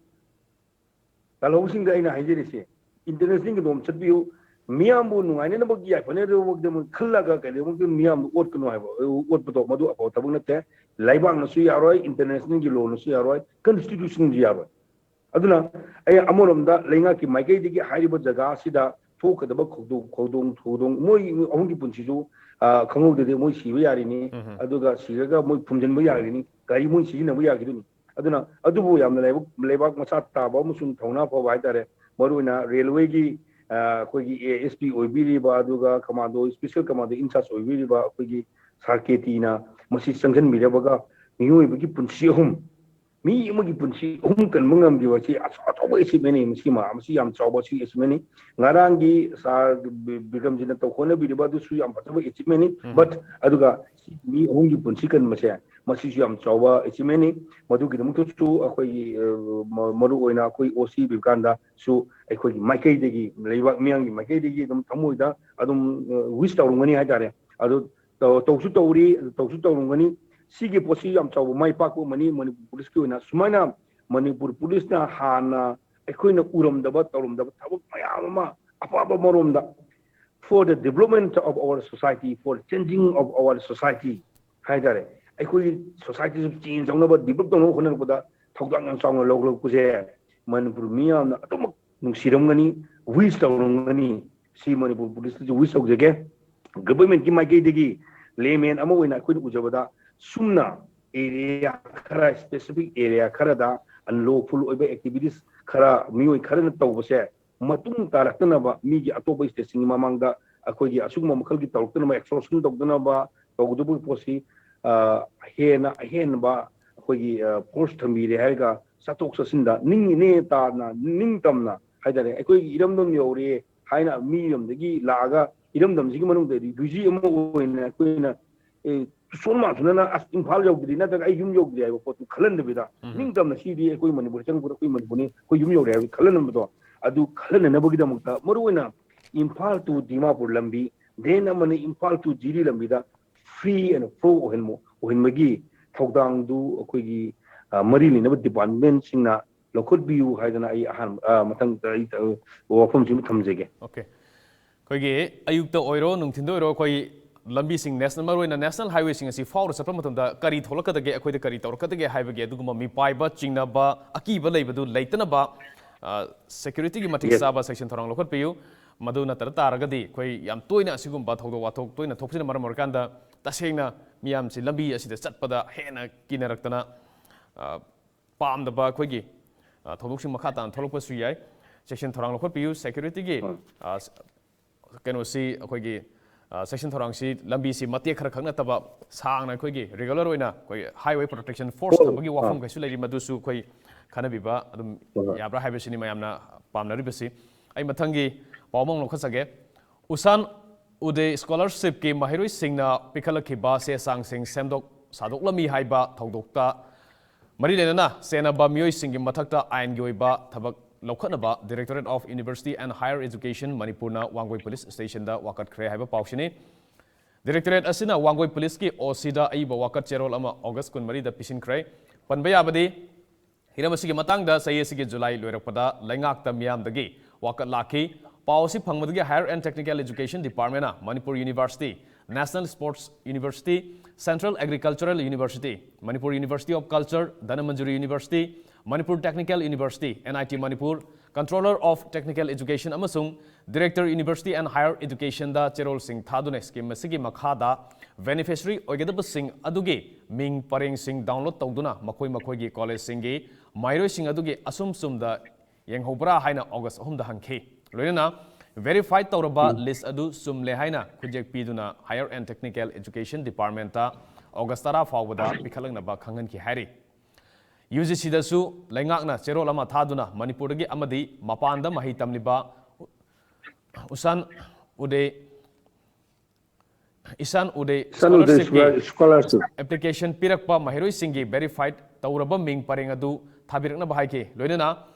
ꯂꯥꯜꯍꯧꯕꯁꯤꯡꯗ ꯑꯩꯅ ꯍꯥꯏꯖꯔꯤꯁꯦ, international ꯒꯤ ꯅꯣꯝ ꯆꯠꯄꯤꯌꯨ, ꯃꯤꯌꯥꯝꯕꯨ ꯅꯨꯡꯉꯥꯏꯅꯅꯕꯒꯤ, ꯌꯥꯏꯐꯅꯅꯕꯒꯤꯗꯃꯛ ꯈꯜꯂꯒ ꯀꯩꯗꯧꯕꯒꯤ ꯃꯤꯌꯥꯝꯕꯨ ꯑꯣꯠꯀꯅꯨ ꯍꯥꯏꯕ, ꯑꯣꯠꯄꯗꯣ ꯃꯗꯨ ꯑꯐꯕ ꯊꯕꯛ ꯅꯠꯇꯦ꯫ ꯂꯩꯕꯥꯛꯅꯁꯨ ꯌꯥꯔꯣꯏ, international ꯒꯤ law ꯅꯁꯨ ꯌꯥꯔꯣꯏ, constitution ꯁꯨ ꯌꯥꯔꯣꯏ꯫ ꯑꯗꯨꯅ ꯑꯩ ꯑꯃꯔꯣꯝꯗ ꯂꯩꯉꯥꯛꯀꯤ ꯃꯥꯏꯀꯩꯗꯒꯤ ꯍꯥꯏꯔꯤꯕ ꯖꯒꯥ ꯑꯁꯤꯗ ꯊꯣꯛꯀꯗꯕ ꯈꯧꯗꯣꯡ, ꯈꯧꯗꯣꯡ, ꯈꯧꯗꯣꯡ, ꯃꯣꯏ ꯑꯍꯨꯝꯒꯤ ꯄꯨꯟꯁꯤꯁꯨ, ꯑ, ꯈꯪꯍꯧꯗ꯭ꯔꯗꯤ ꯃꯣꯏ ꯁꯤꯕ ꯌꯥꯔꯤꯅꯤ, ꯎꯝ ꯍꯝ꯫ ꯑꯗꯨꯒ ꯁꯤꯔꯒ ꯃꯣꯏ ꯐꯨꯝꯖꯤꯟꯕ ꯌꯥꯔꯤꯅꯤ, ꯒꯥꯔꯤ ꯃꯣꯏ ꯁꯤꯖꯤꯟꯅꯕ ꯌꯥꯈꯤꯗꯣꯏꯅꯤ꯫ ꯑꯗꯨꯅ ꯑꯗꯨꯕꯨ ꯌꯥꯝꯅ ꯂꯩꯕꯥꯛ, ꯂꯩꯕꯥꯛ ꯃꯆꯥ ꯇꯥꯕ ꯑꯃꯁꯨꯡ ꯊꯧꯅꯥ ꯐꯕ ꯍꯥꯏꯇꯥꯔꯦ, ꯃꯔꯨꯑꯣꯏꯅ railway ꯒꯤ, ꯑ, ꯑꯩꯈꯣꯏꯒꯤ A S P ꯑꯣꯏꯕꯤꯔꯤꯕ, ꯑꯗꯨꯒ commando, special commando in charge ꯑꯣꯏꯕꯤꯔꯤꯕ ꯑꯩꯈꯣꯏꯒꯤ ꯁꯥꯔ ꯀꯦ ꯇꯤꯅ ꯃꯁꯤ ꯆꯪꯁꯤꯟꯕꯤꯔꯕꯒ ꯃꯤꯑꯣꯏꯕꯒꯤ ꯄꯨꯟꯁꯤ ꯑꯍꯨꯝ, ꯃꯤ ꯑꯃꯒꯤ ꯄꯨꯟꯁꯤ ꯑꯍꯨꯝ ꯀꯟꯕ ꯉꯝꯈꯤꯕ ꯑꯁꯤ ꯑꯆꯧ-, ꯑꯆꯧꯕ achievement ꯅꯤ꯫ ꯃꯁꯤ ꯃꯥ-, ꯃꯁꯤ ꯌꯥꯝ ꯆꯥꯎꯕ ꯁꯤ achievement ꯅꯤ꯫ ꯉꯔꯥꯡꯒꯤ ꯁꯥꯔ ꯕꯤ-, ꯕꯤꯀ꯭ꯔꯝꯖꯤꯠꯅ ꯇꯧ ꯍꯣꯠꯅꯕꯤꯔꯤꯕ ꯑꯗꯨꯁꯨ ꯌꯥꯝ ꯐꯖꯕ achievement ꯅꯤ꯫ ꯎꯝ꯫ But ꯑꯗꯨꯒ ꯃꯤ ꯑꯍꯨꯝꯒꯤ ꯄꯨꯟꯁꯤ ꯀꯟꯕꯁꯦ ꯃꯁꯤꯁꯨ ꯌꯥꯝ ꯆꯥꯎꯕ achievement ꯅꯤ꯫ ꯃꯗꯨꯒꯤꯗꯃꯛꯇꯁꯨ ꯑꯩꯈꯣꯏꯒꯤ, ꯑ, ꯃ-, ꯃꯔꯨꯑꯣꯏꯅ ꯑꯩꯈꯣꯏ O C ꯕꯤꯕꯤꯀꯥꯟꯗꯁꯨ ꯑꯩꯈꯣꯏꯒꯤ ꯃꯥꯏꯀꯩꯗꯒꯤ, ꯂꯩꯕꯥꯛ ꯃꯤꯌꯥꯝꯒꯤ ꯃꯥꯏꯀꯩꯗꯒꯤ ꯑꯗꯨꯝ ꯊꯃꯣꯏꯗ ꯑꯗꯨꯝ, ꯑ, wish ꯇꯧꯔꯝꯒꯅꯤ ꯍꯥꯏꯇꯥꯔꯦ꯫ ꯑꯗꯨ ꯇꯧ-, ꯇꯧꯁꯨ ꯇꯧꯔꯤ, ꯇꯧꯁꯨ ꯇꯧꯔꯝꯒꯅꯤ꯫ ꯁꯤꯒꯤ ꯄꯣꯠꯁꯤ ꯌꯥꯝ ꯆꯥꯎꯕ ꯃꯥꯏ ꯄꯥꯛꯄ ꯑꯃꯅꯤ ꯃꯅꯤꯄꯨꯔ ꯄꯨꯂꯤꯁꯀꯤ ꯑꯣꯏꯅ꯫ ꯁꯨꯃꯥꯏꯅ ꯃꯅꯤꯄꯨꯔ ꯄꯨꯂꯤꯁꯅ ꯍꯥꯟꯅ ꯑꯩꯈꯣꯏꯅ ꯎꯔꯝꯗꯕ, ꯇꯧꯔꯝꯗꯕ ꯊꯕꯛ ꯃꯌꯥꯝ ꯑꯃ ꯑꯐꯕ ꯃꯔꯣꯝꯗ, for the development of our society, for changing of our society ꯍꯥꯏꯇꯥꯔꯦ, ꯑꯩꯈꯣꯏꯒꯤ society ꯁꯤ change ꯇꯧꯅꯕ, develop ꯇꯧꯅꯕ ꯍꯣꯠꯅꯔꯛꯄꯗ ꯊꯧꯗꯥꯡ ꯌꯥꯝ ꯆꯥꯎꯅ ꯂꯧꯔꯛꯄꯁꯦ ꯃꯅꯤꯄꯨꯔ ꯃꯤꯌꯥꯝꯅ ꯑꯗꯨꯃꯛ ꯅꯨꯡꯁꯤꯔꯝꯒꯅꯤ, wish ꯇꯧꯔꯝꯒꯅꯤ꯫ ꯁꯤ ꯃꯅꯤꯄꯨꯔ ꯄꯨꯂꯤꯁꯇꯁꯨ wish ꯇꯧꯖꯒꯦ꯫ Government ꯀꯤ ꯃꯥꯏꯀꯩꯗꯒꯤ layman ꯑꯃ ꯑꯣꯏꯅ ꯑꯩꯈꯣꯏꯅ ꯎꯖꯕꯗ, ꯁꯨꯝꯅ area ꯈꯔ, specific area ꯈꯔꯗ unlawful ꯑꯣꯏꯕ activities ꯈꯔ, ꯃꯤꯑꯣꯏ ꯈꯔꯅ ꯇꯧꯕꯁꯦ ꯃꯇꯨꯡ ꯇꯥꯔꯛꯇꯅꯕ, ꯃꯤꯒꯤ ꯑꯇꯣꯞꯄ stateꯁꯤꯡꯒꯤ ꯃꯃꯥꯡꯗ ꯑꯩꯈꯣꯏꯒꯤ ꯑꯁꯤꯒꯨꯝꯕ ꯃꯈꯜꯒꯤ ꯇꯧꯔꯛꯇꯅꯕ, extortion ꯇꯧꯗꯅꯕ, ꯇꯧꯒꯗꯕ ꯄꯣꯠꯁꯤ ꯑ, ꯍꯦꯟꯅ ꯑꯍꯦꯟꯕ ꯑꯩꯈꯣꯏꯒꯤ ꯑ, force ꯊꯝꯕꯤꯔꯦ ꯍꯥꯏꯔꯒ ꯆꯠꯊꯣꯛ ꯆꯠꯁꯤꯟꯗ ꯅꯤꯡ ꯏꯅꯦ ꯇꯥꯅ, ꯅꯤꯡꯇꯝꯅ ꯍꯥꯏꯇꯥꯔꯦ, ꯑꯩꯈꯣꯏꯒꯤ ꯏꯔꯝꯗꯝ ꯌꯧꯔꯦ ꯍꯥꯏꯅ ꯃꯤ ꯂꯝꯗꯒꯤ ꯂꯥꯛꯑꯒ ꯏꯔꯝꯗꯝꯁꯤꯒꯤ ꯃꯅꯨꯡꯗ refugee ꯑꯃ ꯑꯣꯏꯅ ꯑꯩꯈꯣꯏꯅ, ꯑꯦ, ꯁꯣꯟ ꯃꯥꯟꯁꯨꯅꯅ ꯑꯁ ꯏꯝꯐꯥꯜ ꯌꯧꯗ꯭ꯔꯤ ꯅꯠꯇ꯭ꯔꯒ ꯑꯩ ꯌꯨꯝ ꯌꯧꯗ꯭ꯔꯤ ꯍꯥꯏꯕ ꯄꯣꯠꯇꯨ ꯈꯜꯍꯟꯗꯕꯤꯗ, ꯎꯝ꯫ ꯅꯤꯡꯇꯝꯅ ꯁꯤꯗꯤ ꯑꯩꯈꯣꯏ ꯃꯅꯤꯄꯨꯔ ꯆꯪꯉꯛꯄꯗ ꯑꯩꯈꯣꯏ ꯃꯅꯤꯄꯨꯔꯅꯤ, ꯑꯩꯈꯣꯏ ꯌꯨꯝ ꯌꯧꯔꯦ ꯍꯥꯏꯕ ꯈꯜꯍꯟꯕꯗꯣ, ꯑꯗꯨ ꯈꯜꯍꯟꯅꯅꯕꯒꯤꯗꯃꯛꯇ ꯃꯔꯨꯑꯣꯏꯅ ꯏꯝꯐꯥꯜ to ꯗꯤꯃꯥꯄꯨꯔ ꯂꯝꯕꯤ, then ꯑꯃꯅ ꯏꯝꯐꯥꯜ to ꯖꯤꯔꯤ ꯂꯝꯕꯤꯗ free and pro ꯑꯣꯏꯍꯟꯕ, ꯑꯣꯏꯍꯟꯕꯒꯤ ꯊꯧꯗꯥꯡꯗꯨ ꯑꯩꯈꯣꯏꯒꯤ, ꯑ, ꯃꯔꯤ ꯂꯩꯅꯕ departmentꯁꯤꯡꯅ ꯂꯧꯈꯠꯄꯤꯌꯨ ꯍꯥꯏꯗꯅ ꯑꯩ ꯑꯍꯥꯟꯕ, ꯑ, ꯃꯊꯪꯗ ꯑꯩ, ꯑ, ꯋꯥꯐꯝꯁꯤꯃ ꯊꯝꯖꯒꯦ꯫ Okay꯫ ꯑꯩꯈꯣꯏꯒꯤ ꯑꯌꯨꯛꯇ ꯑꯣꯏꯔꯣ, ꯅꯨꯡꯊꯤꯟꯗ ꯑꯣꯏꯔꯣ, ꯑꯩꯈꯣꯏ ꯂꯝꯕꯤꯁꯤꯡ, national, ꯃꯔꯨꯑꯣꯏꯅ national highwayꯁꯤꯡ ꯑꯁꯤ ꯐꯥꯎꯔ ꯆꯠꯄ ꯃꯇꯝꯗ ꯀꯔꯤ ꯊꯣꯛꯂꯛꯀꯗꯒꯦ, ꯑꯩꯈꯣꯏꯗ ꯀꯔꯤ ꯇꯧꯔꯛꯀꯗꯒꯦ ꯍꯥꯏꯕꯒꯤ ꯑꯗꯨꯒꯨꯝꯕ ꯃꯤꯄꯥꯏꯕ, ꯆꯤꯡꯅꯕ, ꯑꯀꯤꯕ ꯂꯩꯕꯗꯨ ꯂꯩꯇꯅꯕ, ꯑ, securityꯒꯤ ꯃꯇꯤꯛ Yes. ꯆꯥꯕ ꯆꯦꯛꯁꯤꯟ ꯊꯧꯔꯥꯡ ꯂꯧꯈꯠꯄꯤꯌꯨ꯫ ꯃꯗꯨ ꯅꯠꯇ ꯇꯥꯔꯒꯗꯤ ꯑꯩꯈꯣꯏ ꯌꯥꯝ ꯇꯣꯏꯅ ꯑꯁꯤꯒꯨꯝꯕ ꯊꯧꯗꯣꯛ ꯋꯥꯊꯣꯛ ꯇꯣꯏꯅ ꯊꯣꯛꯄꯁꯤꯅ ꯃꯔꯝ ꯑꯣꯏꯔꯀꯥꯟꯗ ꯇꯁꯦꯡꯅ ꯃꯤꯌꯥꯝꯁꯤ ꯂꯝꯕꯤ ꯑꯁꯤꯗ ꯆꯠꯄꯗ ꯍꯦꯟꯅ ꯀꯤꯅꯔꯛꯇꯅ, ꯑ, ꯄꯥꯝꯗꯕ ꯑꯩꯈꯣꯏꯒꯤ, ꯑ, ꯊꯧꯗꯣꯛꯁꯤꯡ ꯃꯈꯥ ꯇꯥꯅ ꯊꯣꯛꯂꯛꯄꯁꯨ ꯌꯥꯏ꯫ ꯆꯦꯛꯁꯤꯟ ꯊꯧꯔꯥꯡ ꯂꯧꯈꯠꯄꯤꯌꯨ꯫ Securityꯒꯤ, ꯎꯝ꯫ ꯑ, ꯁ-, ꯀꯩꯅꯣꯁꯤ ꯑꯩꯈꯣꯏꯒꯤ, ꯑ, ꯆꯦꯛꯁꯤꯟ ꯊꯧꯔꯥꯡꯁꯤ ꯂꯝꯕꯤꯁꯤ ꯃꯇꯦꯛ ꯈꯔ ꯈꯛ ꯅꯠꯇꯕ ꯁꯥꯡꯅ ꯑꯩꯈꯣꯏꯒꯤ regular ꯑꯣꯏꯅ ꯑꯩꯈꯣꯏ highway protection force ꯍꯣꯏ, ꯊꯝꯕꯒꯤ ꯑꯥ꯫ ꯋꯥꯐꯝ ꯀꯩꯁꯨ ꯂꯩꯔꯤ, ꯃꯗꯨꯁꯨ ꯑꯩꯈꯣꯏ ꯈꯟꯅꯕꯤꯕ ꯑꯗꯨꯝ ꯍꯣꯏ, ꯍꯣꯏ꯫ ꯌꯥꯕ꯭ꯔꯥ ꯍꯥꯏꯕꯁꯤꯅꯤ ꯃꯌꯥꯝꯅ ꯄꯥꯝꯅꯔꯤꯕꯁꯤ꯫ ꯑꯩ ꯃꯊꯪꯒꯤ ꯄꯥꯎ ꯑꯃ ꯂꯧꯈꯠꯆꯒꯦ꯫ ꯎꯁꯥꯟ ꯎꯗꯦ scholarshipꯀꯤ ꯃꯍꯩꯔꯣꯏꯁꯤꯡꯅ ꯄꯤꯈꯠꯂꯛꯈꯤꯕ ꯆꯦ ꯆꯥꯡꯁꯤꯡ ꯁꯦꯝꯗꯣꯛ ꯁꯥꯗꯣꯛꯂꯝꯃꯤ ꯍꯥꯏꯕ ꯊꯧꯗꯣꯛꯇ ꯃꯔꯤ ꯂꯩꯅꯅ ꯆꯦꯟꯅꯕ ꯃꯤꯑꯣꯏꯁꯤꯡꯒꯤ ꯃꯊꯛꯇ ꯑꯥꯏꯟꯒꯤ ꯑꯣꯏꯕ ꯊꯕꯛ ꯂꯧꯈꯠꯅꯕ Directorate of University and Higher Education ꯃꯅꯤꯄꯨꯔꯅ ꯋꯥꯡꯒꯣꯏ Police Stationꯗ ꯋꯥꯀꯠꯈ꯭ꯔꯦ ꯍꯥꯏꯕ ꯄꯥꯎꯁꯤꯅꯤ꯫ Directorate ꯑꯁꯤꯅ ꯋꯥꯡꯒꯣꯏ Policeꯀꯤ OCꯗ ꯑꯏꯕ ꯋꯥꯀꯠ ꯆꯦꯔꯣꯜ ꯑꯃ August ꯀꯨꯟꯃꯔꯤꯗ ꯄꯤꯁꯤꯟꯈ꯭ꯔꯦ꯫ ꯄꯟꯕ ꯌꯥꯕꯗꯤ, ꯍꯤꯔꯝ ꯑꯁꯤꯒꯤ ꯃꯇꯥꯡꯗ ꯆꯍꯤ ꯑꯁꯤꯒꯤ July ꯂꯣꯏꯔꯛꯄꯗ ꯂꯩꯉꯥꯛꯇ ꯃꯤꯌꯥꯝꯗꯒꯤ ꯋꯥꯀꯠ ꯂꯥꯛꯈꯤ꯫ ꯄꯥꯎ ꯑꯁꯤ ꯐꯪꯕꯗꯒꯤ Higher and Technical Education Departmentꯅ Manipur University, National Sports University, Central Agricultural University, Manipur University of Culture, Dhanamanjuri University, Manipur Technical University, NIT Manipur, Controller of Technical Education ꯑꯃꯁꯨꯡ Director University and Higher Educationꯗ ꯆꯦꯔꯣꯜꯁꯤꯡ ꯊꯥꯗꯨꯅ scheme ꯑꯁꯤꯒꯤ ꯃꯈꯥꯗ beneficiary ꯑꯣꯏꯒꯗꯕꯁꯤꯡ ꯑꯗꯨꯒꯤ ꯃꯤꯡ ꯄꯔꯦꯡꯁꯤꯡ download ꯇꯧꯗꯨꯅ ꯃꯈꯣꯏ ꯃꯈꯣꯏꯒꯤ collegeꯁꯤꯡꯒꯤ ꯃꯍꯩꯔꯣꯏꯁꯤꯡ ꯑꯗꯨꯒꯤ ꯑꯁꯨꯝ ꯆꯨꯝꯗ ꯌꯦꯡꯍꯧꯕ꯭ꯔꯥ ꯍꯥꯏꯅ ꯑꯣꯒꯁ ꯑꯍꯨꯝꯗ ꯍꯪꯈꯤ꯫ ꯂꯣꯏꯅꯅ ꯚꯦꯔꯤꯐꯥꯏ ꯇꯧꯔꯕ ꯂꯤꯁ ꯑꯗꯨ ꯆꯨꯝꯂꯦ ꯍꯥꯏꯅ ꯈꯨꯠꯌꯦꯛ ꯄꯤꯗꯨꯅ Higher and Technical Education Departmentꯇ ꯑꯣꯒꯁ ꯇꯔꯥ ꯐꯥꯎꯕꯗ ꯄꯤꯈꯠꯂꯛꯅꯕ ꯈꯪꯍꯟꯈꯤ ꯍꯥꯏꯔꯤ꯫ ꯌꯨ ꯖꯤ ꯁꯤꯗꯁꯨ ꯂꯩꯉꯥꯛꯅ ꯆꯦꯔꯣꯜ ꯑꯃ ꯊꯥꯗꯨꯅ ꯃꯅꯤꯄꯨꯔꯗꯒꯤ ꯑꯃꯗꯤ ꯃꯄꯥꯟꯗ ꯃꯍꯩ ꯇꯝꯂꯤꯕ ꯎꯁꯥꯟ ꯎꯗꯦ ꯏꯁꯥꯟ ꯎꯗꯦ ꯏꯁꯥꯟ ꯎꯗꯦ ꯁ꯭ꯀꯣꯂꯔꯁꯤꯞꯀꯤ ꯁ꯭ꯀꯣꯂꯔꯁꯤꯞ ꯑꯦꯄ꯭ꯂꯤꯀꯦꯁꯟ ꯄꯤꯔꯛꯄ ꯃꯍꯩꯔꯣꯏꯁꯤꯡꯒꯤ ꯚꯦꯔꯤꯐꯥꯏꯠ ꯇꯧꯔꯕ ꯃꯤꯡ ꯄꯔꯦꯡ ꯑꯗꯨ ꯊꯥꯕꯤꯔꯛꯅꯕ ꯍꯥꯏꯈꯤ꯫ ꯂꯣꯏꯅꯅ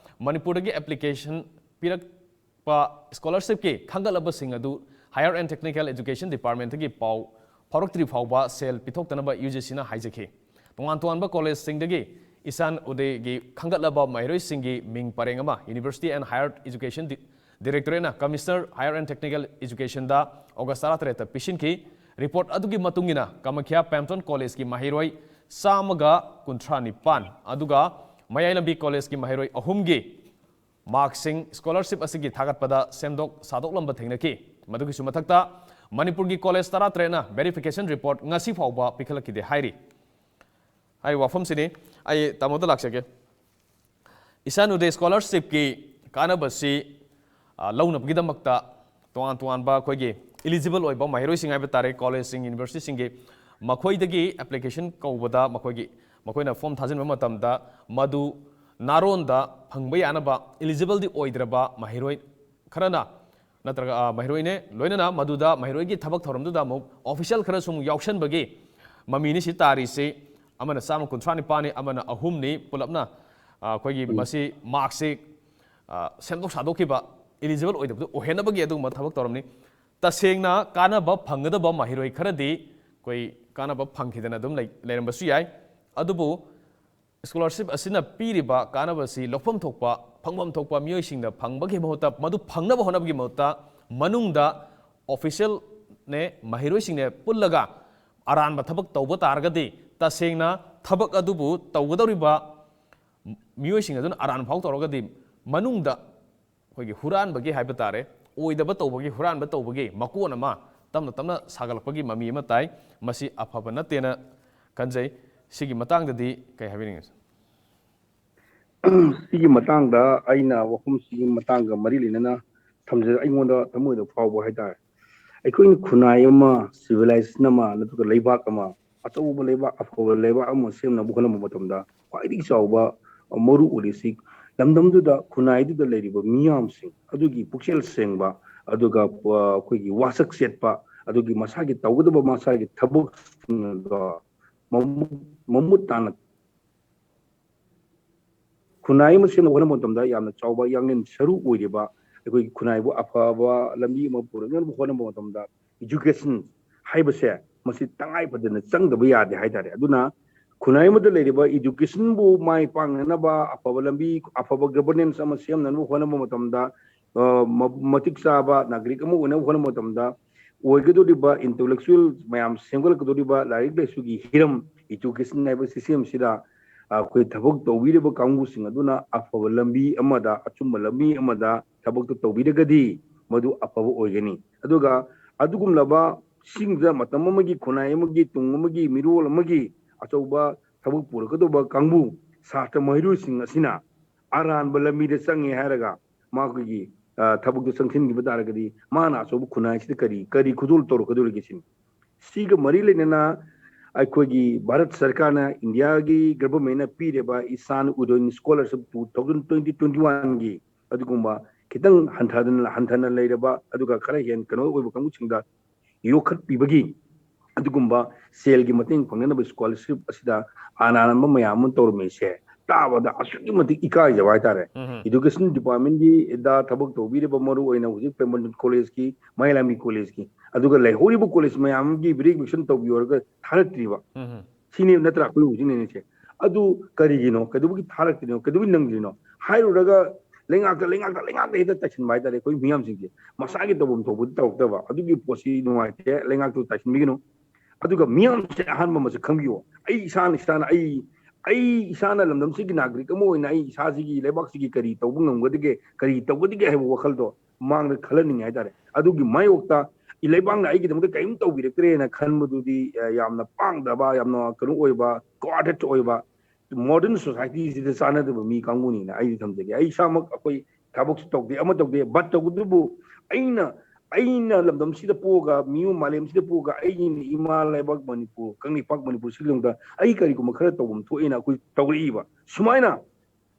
ꯃꯅꯤꯄꯨꯔꯗꯒꯤ ꯑꯦꯄ꯭ꯂꯤꯀꯦꯁꯟ ꯄꯤꯔꯛꯄ ꯁ꯭ꯀꯣꯂꯔꯁꯤꯞꯀꯤ ꯈꯟꯒꯠꯂꯕꯁꯤꯡ ꯑꯗꯨ Higher and Technical Education Departmentꯇꯒꯤ ꯄꯥꯎ ꯐꯥꯎꯔꯛꯇ꯭ꯔꯤ ꯐꯥꯎꯕ ꯁꯦꯜ ꯄꯤꯊꯣꯛꯇꯅꯕ ꯌꯨ ꯖꯤ ꯁꯤꯅ ꯍꯥꯏꯖꯈꯤ꯫ ꯇꯣꯉꯥꯟ ꯇꯣꯉꯥꯟꯕ ꯀꯣꯂꯦꯖꯁꯤꯡꯗꯒꯤ ꯏꯁꯥꯟ ꯎꯗꯦꯒꯤ ꯈꯟꯒꯠꯂꯕ ꯃꯍꯩꯔꯣꯏꯁꯤꯡꯒꯤ ꯃꯤꯡ ꯄꯔꯦꯡ ꯑꯃ University and Higher Education Di- Directorateꯅ Commissioner Higher and Technical Educationꯗ ꯑꯣꯒꯁ ꯇꯔꯥꯇꯔꯦꯠꯇ ꯄꯤꯁꯤꯟꯈꯤ꯫ ꯔꯤꯄꯣꯔꯠ ꯑꯗꯨꯒꯤ ꯃꯇꯨꯡ ꯏꯟꯅ ꯀꯃꯈ꯭ꯌꯥ ꯄꯦꯝꯇꯣꯟ ꯀꯣꯂꯦꯖꯀꯤ ꯃꯍꯩꯔꯣꯏ ꯆꯥꯝꯃꯒ ꯀꯨꯟꯊ꯭ꯔꯥ ꯅꯤꯄꯥꯟ ꯑꯗꯨꯒ ꯃꯌꯥꯏ ꯂꯝꯕꯤ ꯀꯣꯂꯦꯖꯀꯤ ꯃꯍꯩꯔꯣꯏ ꯑꯍꯨꯝꯒꯤ ꯃꯥꯔꯛꯁꯤꯡ ꯁ꯭ꯀꯣꯂꯔꯁꯤꯞ ꯑꯁꯤꯒꯤ ꯊꯥꯒꯠꯄꯗ ꯁꯦꯝꯗꯣꯛ ꯁꯥꯗꯣꯛꯂꯝꯕ ꯊꯦꯡꯅꯈꯤ꯫ ꯃꯗꯨꯒꯤꯁꯨ ꯃꯊꯛꯇ ꯃꯅꯤꯄꯨꯔꯒꯤ ꯀꯣꯂꯦꯖ ꯇꯔꯥꯇꯔꯦꯠꯅ ꯚꯦꯔꯤꯐꯤꯀꯦꯁꯟ ꯔꯤꯄꯣꯔꯠ ꯉꯁꯤ ꯐꯥꯎꯕ ꯄꯤꯈꯠꯂꯛꯈꯤꯗꯦ ꯍꯥꯏꯔꯤ꯫ ꯍꯥꯏꯔꯤꯕ ꯋꯥꯐꯝꯁꯤꯅꯤ꯫ ꯑꯩ ꯇꯥꯃꯣꯗ ꯂꯥꯛꯆꯒꯦ꯫ ꯏꯁꯥꯟ ꯎꯗꯦ ꯁ꯭ꯀꯣꯂꯔꯁꯤꯞꯀꯤ ꯀꯥꯟꯅꯕꯁꯤ, ꯑ, ꯂꯧꯅꯕꯒꯤꯗꯃꯛꯇ ꯇꯣꯉꯥꯟ ꯇꯣꯉꯥꯟꯕ ꯑꯩꯈꯣꯏꯒꯤ ꯏꯂꯤꯖꯤꯕꯜ ꯑꯣꯏꯕ ꯃꯍꯩꯔꯣꯏꯁꯤꯡ ꯍꯥꯏꯕ ꯇꯥꯔꯦ, ꯀꯣꯂꯦꯖꯁꯤꯡ, ꯌꯨꯅꯤꯚꯔꯁꯤꯇꯤꯁꯤꯡꯒꯤ ꯃꯈꯣꯏꯗꯒꯤ ꯑꯦꯄ꯭ꯂꯤꯀꯦꯁꯟ ꯀꯧꯕꯗ ꯃꯈꯣꯏꯒꯤ, ꯃꯈꯣꯏꯅ ꯐꯣꯝ ꯊꯥꯖꯤꯟꯕ ꯃꯇꯝꯗ ꯃꯗꯨ ꯅꯥꯔꯣꯟꯗ ꯐꯪꯕ ꯌꯥꯅꯕ ꯏꯂꯤꯖꯤꯕꯜꯗꯤ ꯑꯣꯏꯗ꯭ꯔꯕ ꯃꯍꯩꯔꯣꯏ ꯈꯔꯅ ꯅꯠꯇ꯭ꯔꯒ, ꯑ, ꯃꯍꯩꯔꯣꯏꯅꯦ, ꯂꯣꯏꯅꯅ ꯃꯗꯨꯗ ꯃꯍꯩꯔꯣꯏꯒꯤ ꯊꯕꯛ ꯊꯧꯔꯝꯗꯨꯗ ꯑꯃꯨꯛ ꯑꯣꯐꯤꯁꯤꯌꯦꯜ ꯈꯔꯁꯨ ꯑꯃꯨꯛ ꯌꯥꯎꯁꯟꯕꯒꯤ ꯃꯃꯤꯅꯤ ꯁꯤ ꯇꯥꯔꯤꯁꯤ꯫ ꯑꯃꯅ ꯆꯥꯝꯃ ꯀꯨꯟꯊ꯭ꯔꯥ ꯅꯤꯄꯥꯟꯅꯤ, ꯑꯃꯅ ꯑꯍꯨꯝꯅꯤ, ꯄꯨꯂꯞꯅ, ꯑ, ꯑꯩꯈꯣꯏꯒꯤ ꯃꯁꯤ ꯃꯥꯔꯛꯁꯤ, ꯑ, ꯁꯦꯝꯗꯣꯛ ꯁꯥꯗꯣꯛꯈꯤꯕ, ꯏꯂꯤꯖꯤꯕꯜ ꯑꯣꯏꯗꯕꯗꯨ ꯑꯣꯏꯍꯟꯅꯕꯒꯤ ꯑꯗꯨꯒꯨꯝꯕ ꯊꯕꯛ ꯊꯧꯔꯝꯅꯤ꯫ ꯇꯁꯦꯡꯅ ꯀꯥꯟꯅꯕ ꯐꯪꯒꯗꯕ ꯃꯍꯩꯔꯣꯏ ꯈꯔꯗꯤ ꯑꯩꯈꯣꯏ ꯀꯥꯟꯅꯕ ꯐꯪꯈꯤꯗꯅ ꯑꯗꯨꯝ ꯂꯩ-, ꯂꯩꯔꯝꯕꯁꯨ ꯌꯥꯏ꯫ ꯑꯗꯨꯕꯨ ꯁ꯭ꯀꯣꯂꯔꯁꯤꯞ ꯑꯁꯤꯅ ꯄꯤꯔꯤꯕ ꯀꯥꯟꯅꯕꯁꯤ ꯂꯧꯐꯝ ꯊꯣꯛꯄ, ꯐꯪꯐꯝ ꯊꯣꯛꯄ ꯃꯤꯑꯣꯏꯁꯤꯡꯅ ꯐꯪꯕꯒꯤ ꯃꯍꯨꯠꯇ, ꯃꯗꯨ ꯐꯪꯅꯕ ꯍꯣꯠꯅꯕꯒꯤ ꯃꯍꯨꯠꯇ, ꯃꯅꯨꯡꯗ ꯑꯣꯐꯤꯁꯤꯌꯦꯜꯅꯦ, ꯃꯍꯩꯔꯣꯏꯁꯤꯡꯅꯦ ꯄꯨꯜꯂꯒ ꯑꯔꯥꯟꯕ ꯊꯕꯛ ꯇꯧꯕ ꯇꯥꯔꯒꯗꯤ, ꯇꯁꯦꯡꯅ ꯊꯕꯛ ꯑꯗꯨꯕꯨ ꯇꯧꯒꯗꯧꯔꯤꯕ ꯃꯤꯑꯣꯏꯁꯤꯡ ꯑꯗꯨꯅ ꯑꯔꯥꯟꯕ ꯐꯥꯎ ꯇꯧꯔꯒꯗꯤ, ꯃꯅꯨꯡꯗ ꯑꯩꯈꯣꯏꯒꯤ ꯍꯨꯔꯥꯟꯕꯒꯤ ꯍꯥꯏꯕ ꯇꯥꯔꯦ, ꯑꯣꯏꯗꯕ ꯇꯧꯕꯒꯤ, ꯍꯨꯔꯥꯟꯕ ꯇꯧꯕꯒꯤ ꯃꯀꯣꯟ ꯑꯃ ꯇꯞꯅ ꯇꯞꯅ ꯁꯥꯒꯠꯂꯛꯄꯒꯤ ꯃꯃꯤ ꯑꯃ ꯇꯥꯏ꯫ ꯃꯁꯤ ꯑꯐꯕ ꯅꯠꯇꯦꯅ ꯈꯟꯖꯩ꯫ ꯁꯤꯒꯤ ꯃꯇꯥꯡꯗꯗꯤ ꯀꯩ ꯍꯥꯏꯕꯤꯅꯤꯡꯉꯤ? ꯁꯤꯒꯤ ꯃꯇꯥꯡꯗ ꯑꯩꯅ ꯋꯥꯐꯝꯁꯤꯒꯤ ꯃꯇꯥꯡꯒ ꯃꯔꯤ ꯂꯩꯅꯅ ꯊꯝꯖ ꯑꯩꯉꯣꯟꯗ ꯊꯃꯣꯏꯗ ꯐꯥꯎꯕ ꯍꯥꯏꯇꯥꯔꯦ꯫ ꯑꯩꯈꯣꯏꯅ ꯈꯨꯟꯅꯥꯏ ꯑꯃ, civilization ꯑꯃ, ꯅꯠꯇ꯭ꯔꯒ ꯂꯩꯕꯥꯛ ꯑꯃ, ꯑꯆꯧꯕ ꯂꯩꯕꯥꯛ, ꯑꯐꯕ ꯂꯩꯕꯥꯛ ꯑꯃ ꯁꯦꯝꯅꯕ ꯍꯣꯠꯅꯕ ꯃꯇꯝꯗ ꯈ꯭ꯋꯥꯏꯗꯒꯤ ꯆꯥꯎꯕ ꯃꯔꯨ ꯑꯣꯏꯔꯤꯁꯤ ꯂꯝꯗꯝꯗꯨꯗ, ꯈꯨꯟꯅꯥꯏꯗꯨꯗ ꯂꯩꯔꯤꯕ ꯃꯤꯌꯥꯝꯁꯤꯡ ꯑꯗꯨꯒꯤ ꯄꯨꯛꯆꯦꯜ ꯁꯦꯡꯕ, ꯑꯗꯨꯒ ꯑ, ꯑꯩꯈꯣꯏꯒꯤ ꯋꯥꯁꯛ ꯆꯦꯠꯄ, ꯑꯗꯨꯒꯤ ꯃꯁꯥꯒꯤ ꯇꯧꯒꯗꯕ ꯃꯁꯥꯒꯤ ꯊꯕꯛꯁꯤꯡ ꯑꯗꯣ ꯃꯃꯨꯠ ꯃꯃꯨꯠ ꯇꯥꯅ ꯈꯨꯟꯅꯥꯏ ꯑꯃ ꯁꯦꯝꯅꯕ ꯍꯣꯠꯅꯕ ꯃꯇꯝꯗ ꯌꯥꯝꯅ ꯆꯥꯎꯕ ꯌꯥꯡꯂꯦꯟ ꯁꯔꯨ ꯑꯣꯏꯔꯤꯕ, ꯑꯩꯈꯣꯏꯒꯤ ꯈꯨꯟꯅꯥꯏꯕꯨ ꯑꯐꯕ ꯂꯝꯕꯤ ꯑꯃ ꯄꯨꯔꯛꯅꯕ ꯍꯣꯠꯅꯕ ꯃꯇꯝꯗ education ꯍꯥꯏꯕꯁꯦ ꯃꯁꯤ ꯇꯉꯥꯏ ꯐꯗꯅ ꯆꯪꯗꯕ ꯌꯥꯗꯦ ꯍꯥꯏꯇꯥꯔꯦ꯫ ꯑꯗꯨꯅ ꯈꯨꯟꯅꯥꯏ ꯑꯃꯗ ꯂꯩꯔꯤꯕ educationꯕꯨ ꯃꯥꯏ ꯄꯥꯛꯅꯅꯕ, ꯑꯐꯕ ꯂꯝꯕꯤ, ꯑꯐꯕ governance ꯑꯃ ꯁꯦꯝꯅꯅꯕ ꯍꯣꯠꯅꯕ ꯃꯇꯝꯗ, ꯑ, ꯃ-, ꯃꯇꯤꯛ ꯆꯥꯕ ꯅꯥꯒꯔꯤꯛ ꯑꯃ ꯑꯣꯏꯅꯕ ꯍꯣꯠꯅꯕ ꯃꯇꯝꯗ ꯑꯣꯏꯒꯗꯧꯔꯤꯕ intellectual ꯃꯌꯥꯝ, ꯁꯦꯝꯒꯠꯂꯛꯀꯗꯧꯔꯤꯕ ꯂꯥꯏꯔꯤꯛ ꯂꯥꯏꯁꯨꯒꯤ ꯍꯤꯔꯝ, education ꯍꯥꯏꯕ systemꯁꯤꯗ ꯑꯩꯈꯣꯏ ꯊꯕꯛ ꯇꯧꯕꯤꯔꯤꯕ ꯀꯥꯡꯕꯨꯁꯤꯡ ꯑꯗꯨꯅ ꯑꯐꯕ ꯂꯝꯕꯤ ꯑꯃꯗ, ꯑꯆꯨꯝꯕ ꯂꯝꯕꯤ ꯑꯃꯗ ꯊꯕꯛꯇꯨ ꯇꯧꯕꯤꯔꯒꯗꯤ ꯃꯗꯨ ꯑꯐꯕ ꯑꯣꯏꯒꯅꯤ꯫ ꯑꯗꯨꯒ ꯑꯗꯨꯒꯨꯝꯂꯕ ꯁꯤꯡꯗ ꯃꯇꯝ ꯑꯃꯒꯤ ꯈꯨꯟꯅꯥꯏ ꯑꯃꯒꯤ, ꯇꯨꯡ ꯑꯃꯒꯤ, ꯃꯤꯔꯣꯜ ꯑꯃꯒꯤ ꯑꯆꯧꯕ ꯊꯕꯛ ꯄꯨꯔꯛꯀꯗꯧꯕ ꯀꯥꯡꯕꯨ ꯁꯥꯇ꯭ꯔ ꯃꯍꯩꯔꯣꯏꯁꯤꯡ ꯑꯁꯤꯅ ꯑꯔꯥꯟꯕ ꯂꯝꯕꯤꯗ ꯆꯪꯉꯦ ꯍꯥꯏꯔꯒ ꯃꯈꯣꯏꯒꯤ, ꯑ, ꯊꯕꯛꯇꯨ ꯆꯪꯁꯤꯟꯈꯤꯕ ꯇꯥꯔꯒꯗꯤ ꯃꯥꯅ ꯑꯆꯧꯕ ꯈꯨꯟꯅꯥꯏꯁꯤꯗ ꯀꯔꯤ, ꯀꯔꯤ ꯈꯨꯗꯣꯜ ꯇꯧꯔꯛꯀꯗꯧꯔꯤꯒꯦ ꯁꯤꯅꯤ꯫ ꯁꯤꯒ ꯃꯔꯤ ꯂꯩꯅꯅ ꯑꯩꯈꯣꯏꯒꯤ ꯚꯥꯔꯠ ꯁꯔꯀꯥꯔꯅ, ꯏꯟꯗꯤꯌꯥꯒꯤ governmentꯅ ꯄꯤꯔꯤꯕ Ishan ꯎꯗꯣꯏ scholarship two thousand twenty twenty oneꯒꯤ ꯑꯗꯨꯒꯨꯝꯕ ꯈꯤꯇꯪ ꯍꯟꯊꯗꯅ, ꯍꯟꯊꯅ ꯂꯩꯔꯕ ꯑꯗꯨꯒ ꯈꯔ ꯍꯦꯟꯅ ꯀꯩꯅꯣ ꯑꯣꯏꯕ ꯀꯥꯡꯕꯨꯁꯤꯡꯗ ꯌꯣꯛꯈꯠꯄꯤꯕꯒꯤ ꯑꯗꯨꯒꯨꯝꯕ ꯁꯦꯜꯒꯤ ꯃꯇꯦꯡ ꯐꯪꯅꯅꯕ scholarship ꯑꯁꯤꯗ ꯑꯔꯥꯟꯕ ꯃꯌꯥꯝ ꯑꯃ ꯇꯧꯔꯝꯃꯤꯁꯦ ꯇꯥꯕꯗ ꯑꯁꯨꯛꯀꯤ ꯃꯇꯤꯛ ꯏꯀꯥꯏꯖꯕ ꯍꯥꯏꯇꯥꯔꯦ꯫ ꯎꯝ꯫ Education departmentꯀꯤꯗ ꯊꯕꯛ ꯇꯧꯕꯤꯔꯤꯕ, ꯃꯔꯨ ꯑꯣꯏꯅ ꯍꯧꯖꯤꯛ ꯄ꯭ꯔꯦꯝꯕꯟ collegeꯀꯤ, ꯃꯍꯤꯂꯥꯃꯤ collegeꯀꯤ, ꯑꯗꯨꯒ ꯂꯩꯍꯧꯔꯤꯕ college ꯃꯌꯥꯝꯒꯤ verification ꯇꯧꯕꯤꯌꯣ ꯍꯥꯏꯔꯒ ꯊꯥꯔꯛꯇ꯭ꯔꯤꯕ꯫ ꯎꯝ꯫ ꯁꯤꯅꯦꯕ ꯅꯠꯇ꯭ꯔꯥ ꯑꯩꯈꯣꯏ ꯍꯧꯖꯤꯛ ꯅꯩꯅꯔꯤꯁꯦ? ꯑꯗꯨ ꯀꯔꯤꯒꯤꯅꯣ? ꯀꯩꯗꯧꯕꯒꯤ ꯊꯥꯔꯛꯇ꯭ꯔꯤꯅꯣ? ꯀꯩꯗꯧꯕꯒꯤ ꯅꯪꯗ꯭ꯔꯤꯅꯣ? ꯍꯥꯏꯔꯨꯔꯒ ꯂꯩꯉꯥꯛꯇ, ꯂꯩꯉꯥꯛꯇ, ꯂꯩꯉꯥꯛꯇ ꯍꯦꯛꯇ ꯇꯥꯏꯁꯤꯟꯕ ꯍꯥꯏꯇꯥꯔꯦ ꯑꯩꯈꯣꯏ ꯃꯤꯌꯥꯝꯁꯤꯡꯁꯦ꯫ ꯃꯁꯥꯒꯤ ꯇꯧꯐꯝ ꯊꯣꯛꯄꯗꯤ ꯇꯧꯔꯛꯇꯕ꯫ ꯑꯗꯨꯒꯤ ꯄꯣꯠꯁꯤ ꯅꯨꯡꯉꯥꯏꯇꯦ, ꯂꯩꯉꯥꯛꯇꯨ ꯇꯥꯏꯁꯤꯟꯕꯤꯒꯅꯨ꯫ ꯑꯗꯨꯒ ꯃꯤꯌꯥꯝꯁꯦ ꯑꯍꯥꯟꯕ ꯃꯁꯛ ꯈꯪꯕꯤꯌꯣ꯫ ꯑꯩ ꯏꯁꯥꯅ, ꯏꯁꯥꯅ, ꯑꯩ, ꯑꯩ ꯏꯁꯥꯅ ꯂꯝꯗꯝꯁꯤꯒꯤ ꯅꯥꯒꯔꯤꯛ ꯑꯃ ꯑꯣꯏꯅ ꯑꯩ ꯏꯁꯥꯁꯤꯒꯤ, ꯂꯩꯕꯥꯛꯁꯤꯒꯤ ꯀꯔꯤ ꯇꯧꯕ ꯉꯝꯒꯗꯒꯦ, ꯀꯔꯤ ꯇꯧꯒꯗꯒꯦ ꯍꯥꯏꯕ ꯋꯥꯈꯜꯗꯣ ꯃꯥꯡꯗ ꯈꯜꯍꯟꯅꯤꯡꯉꯦ ꯍꯥꯏꯇꯥꯔꯦ꯫ ꯑꯗꯨꯒꯤ ꯃꯥꯌꯣꯛꯇ ꯂꯩꯕꯥꯛꯅ ꯑꯩꯒꯤꯗꯃꯛꯇ ꯀꯔꯤꯝ ꯇꯧꯕꯤꯔꯛꯇ꯭ꯔꯦꯅ ꯈꯟꯕꯗꯨꯗꯤ, ꯑ, ꯌꯥꯝꯅ ꯄꯥꯡꯗꯕ, ꯌꯥꯝꯅ ꯀꯩꯅꯣ ꯑꯣꯏꯕ, cowarded ꯑꯣꯏꯕ, ꯃꯣꯗꯔꯟ ꯁꯣꯁꯥꯏꯇꯤꯁꯤꯗ ꯆꯥꯟꯅꯗꯕ ꯃꯤ ꯀꯥꯡꯕꯨꯅꯤꯅ ꯑꯩꯗꯤ ꯊꯝꯖꯒꯦ꯫ ꯑꯩ ꯏꯁꯥꯃꯛ ꯑꯩꯈꯣꯏ ꯊꯕꯛꯁꯨ ꯇꯧꯗꯦ, ꯑꯃ ꯇꯧꯗꯦ, ꯕꯠ ꯇꯧꯕꯗꯨꯕꯨ ꯑꯩꯅ ꯑꯩꯅ ꯂꯝꯗꯝꯁꯤꯗ ꯄꯣꯛꯑꯒ, ꯃꯤꯑꯣꯏ ꯃꯥꯂꯦꯝꯁꯤꯗ ꯄꯣꯛꯑꯒ, ꯑꯩꯒꯤ ꯏꯃꯥ ꯂꯩꯕꯥꯛ ꯃꯅꯤꯄꯨꯔ, ꯀꯪꯂꯩꯄꯥꯛ ꯃꯅꯤꯄꯨꯔꯁꯤꯒꯤ ꯂꯝꯗ ꯑꯩ ꯀꯔꯤꯒꯨꯝꯕ ꯈꯔ ꯇꯧꯐꯝ ꯊꯣꯛꯑꯦꯅ ꯑꯩꯈꯣꯏ ꯇꯧꯔꯛꯏꯕ꯫ ꯁꯨꯃꯥꯏꯅ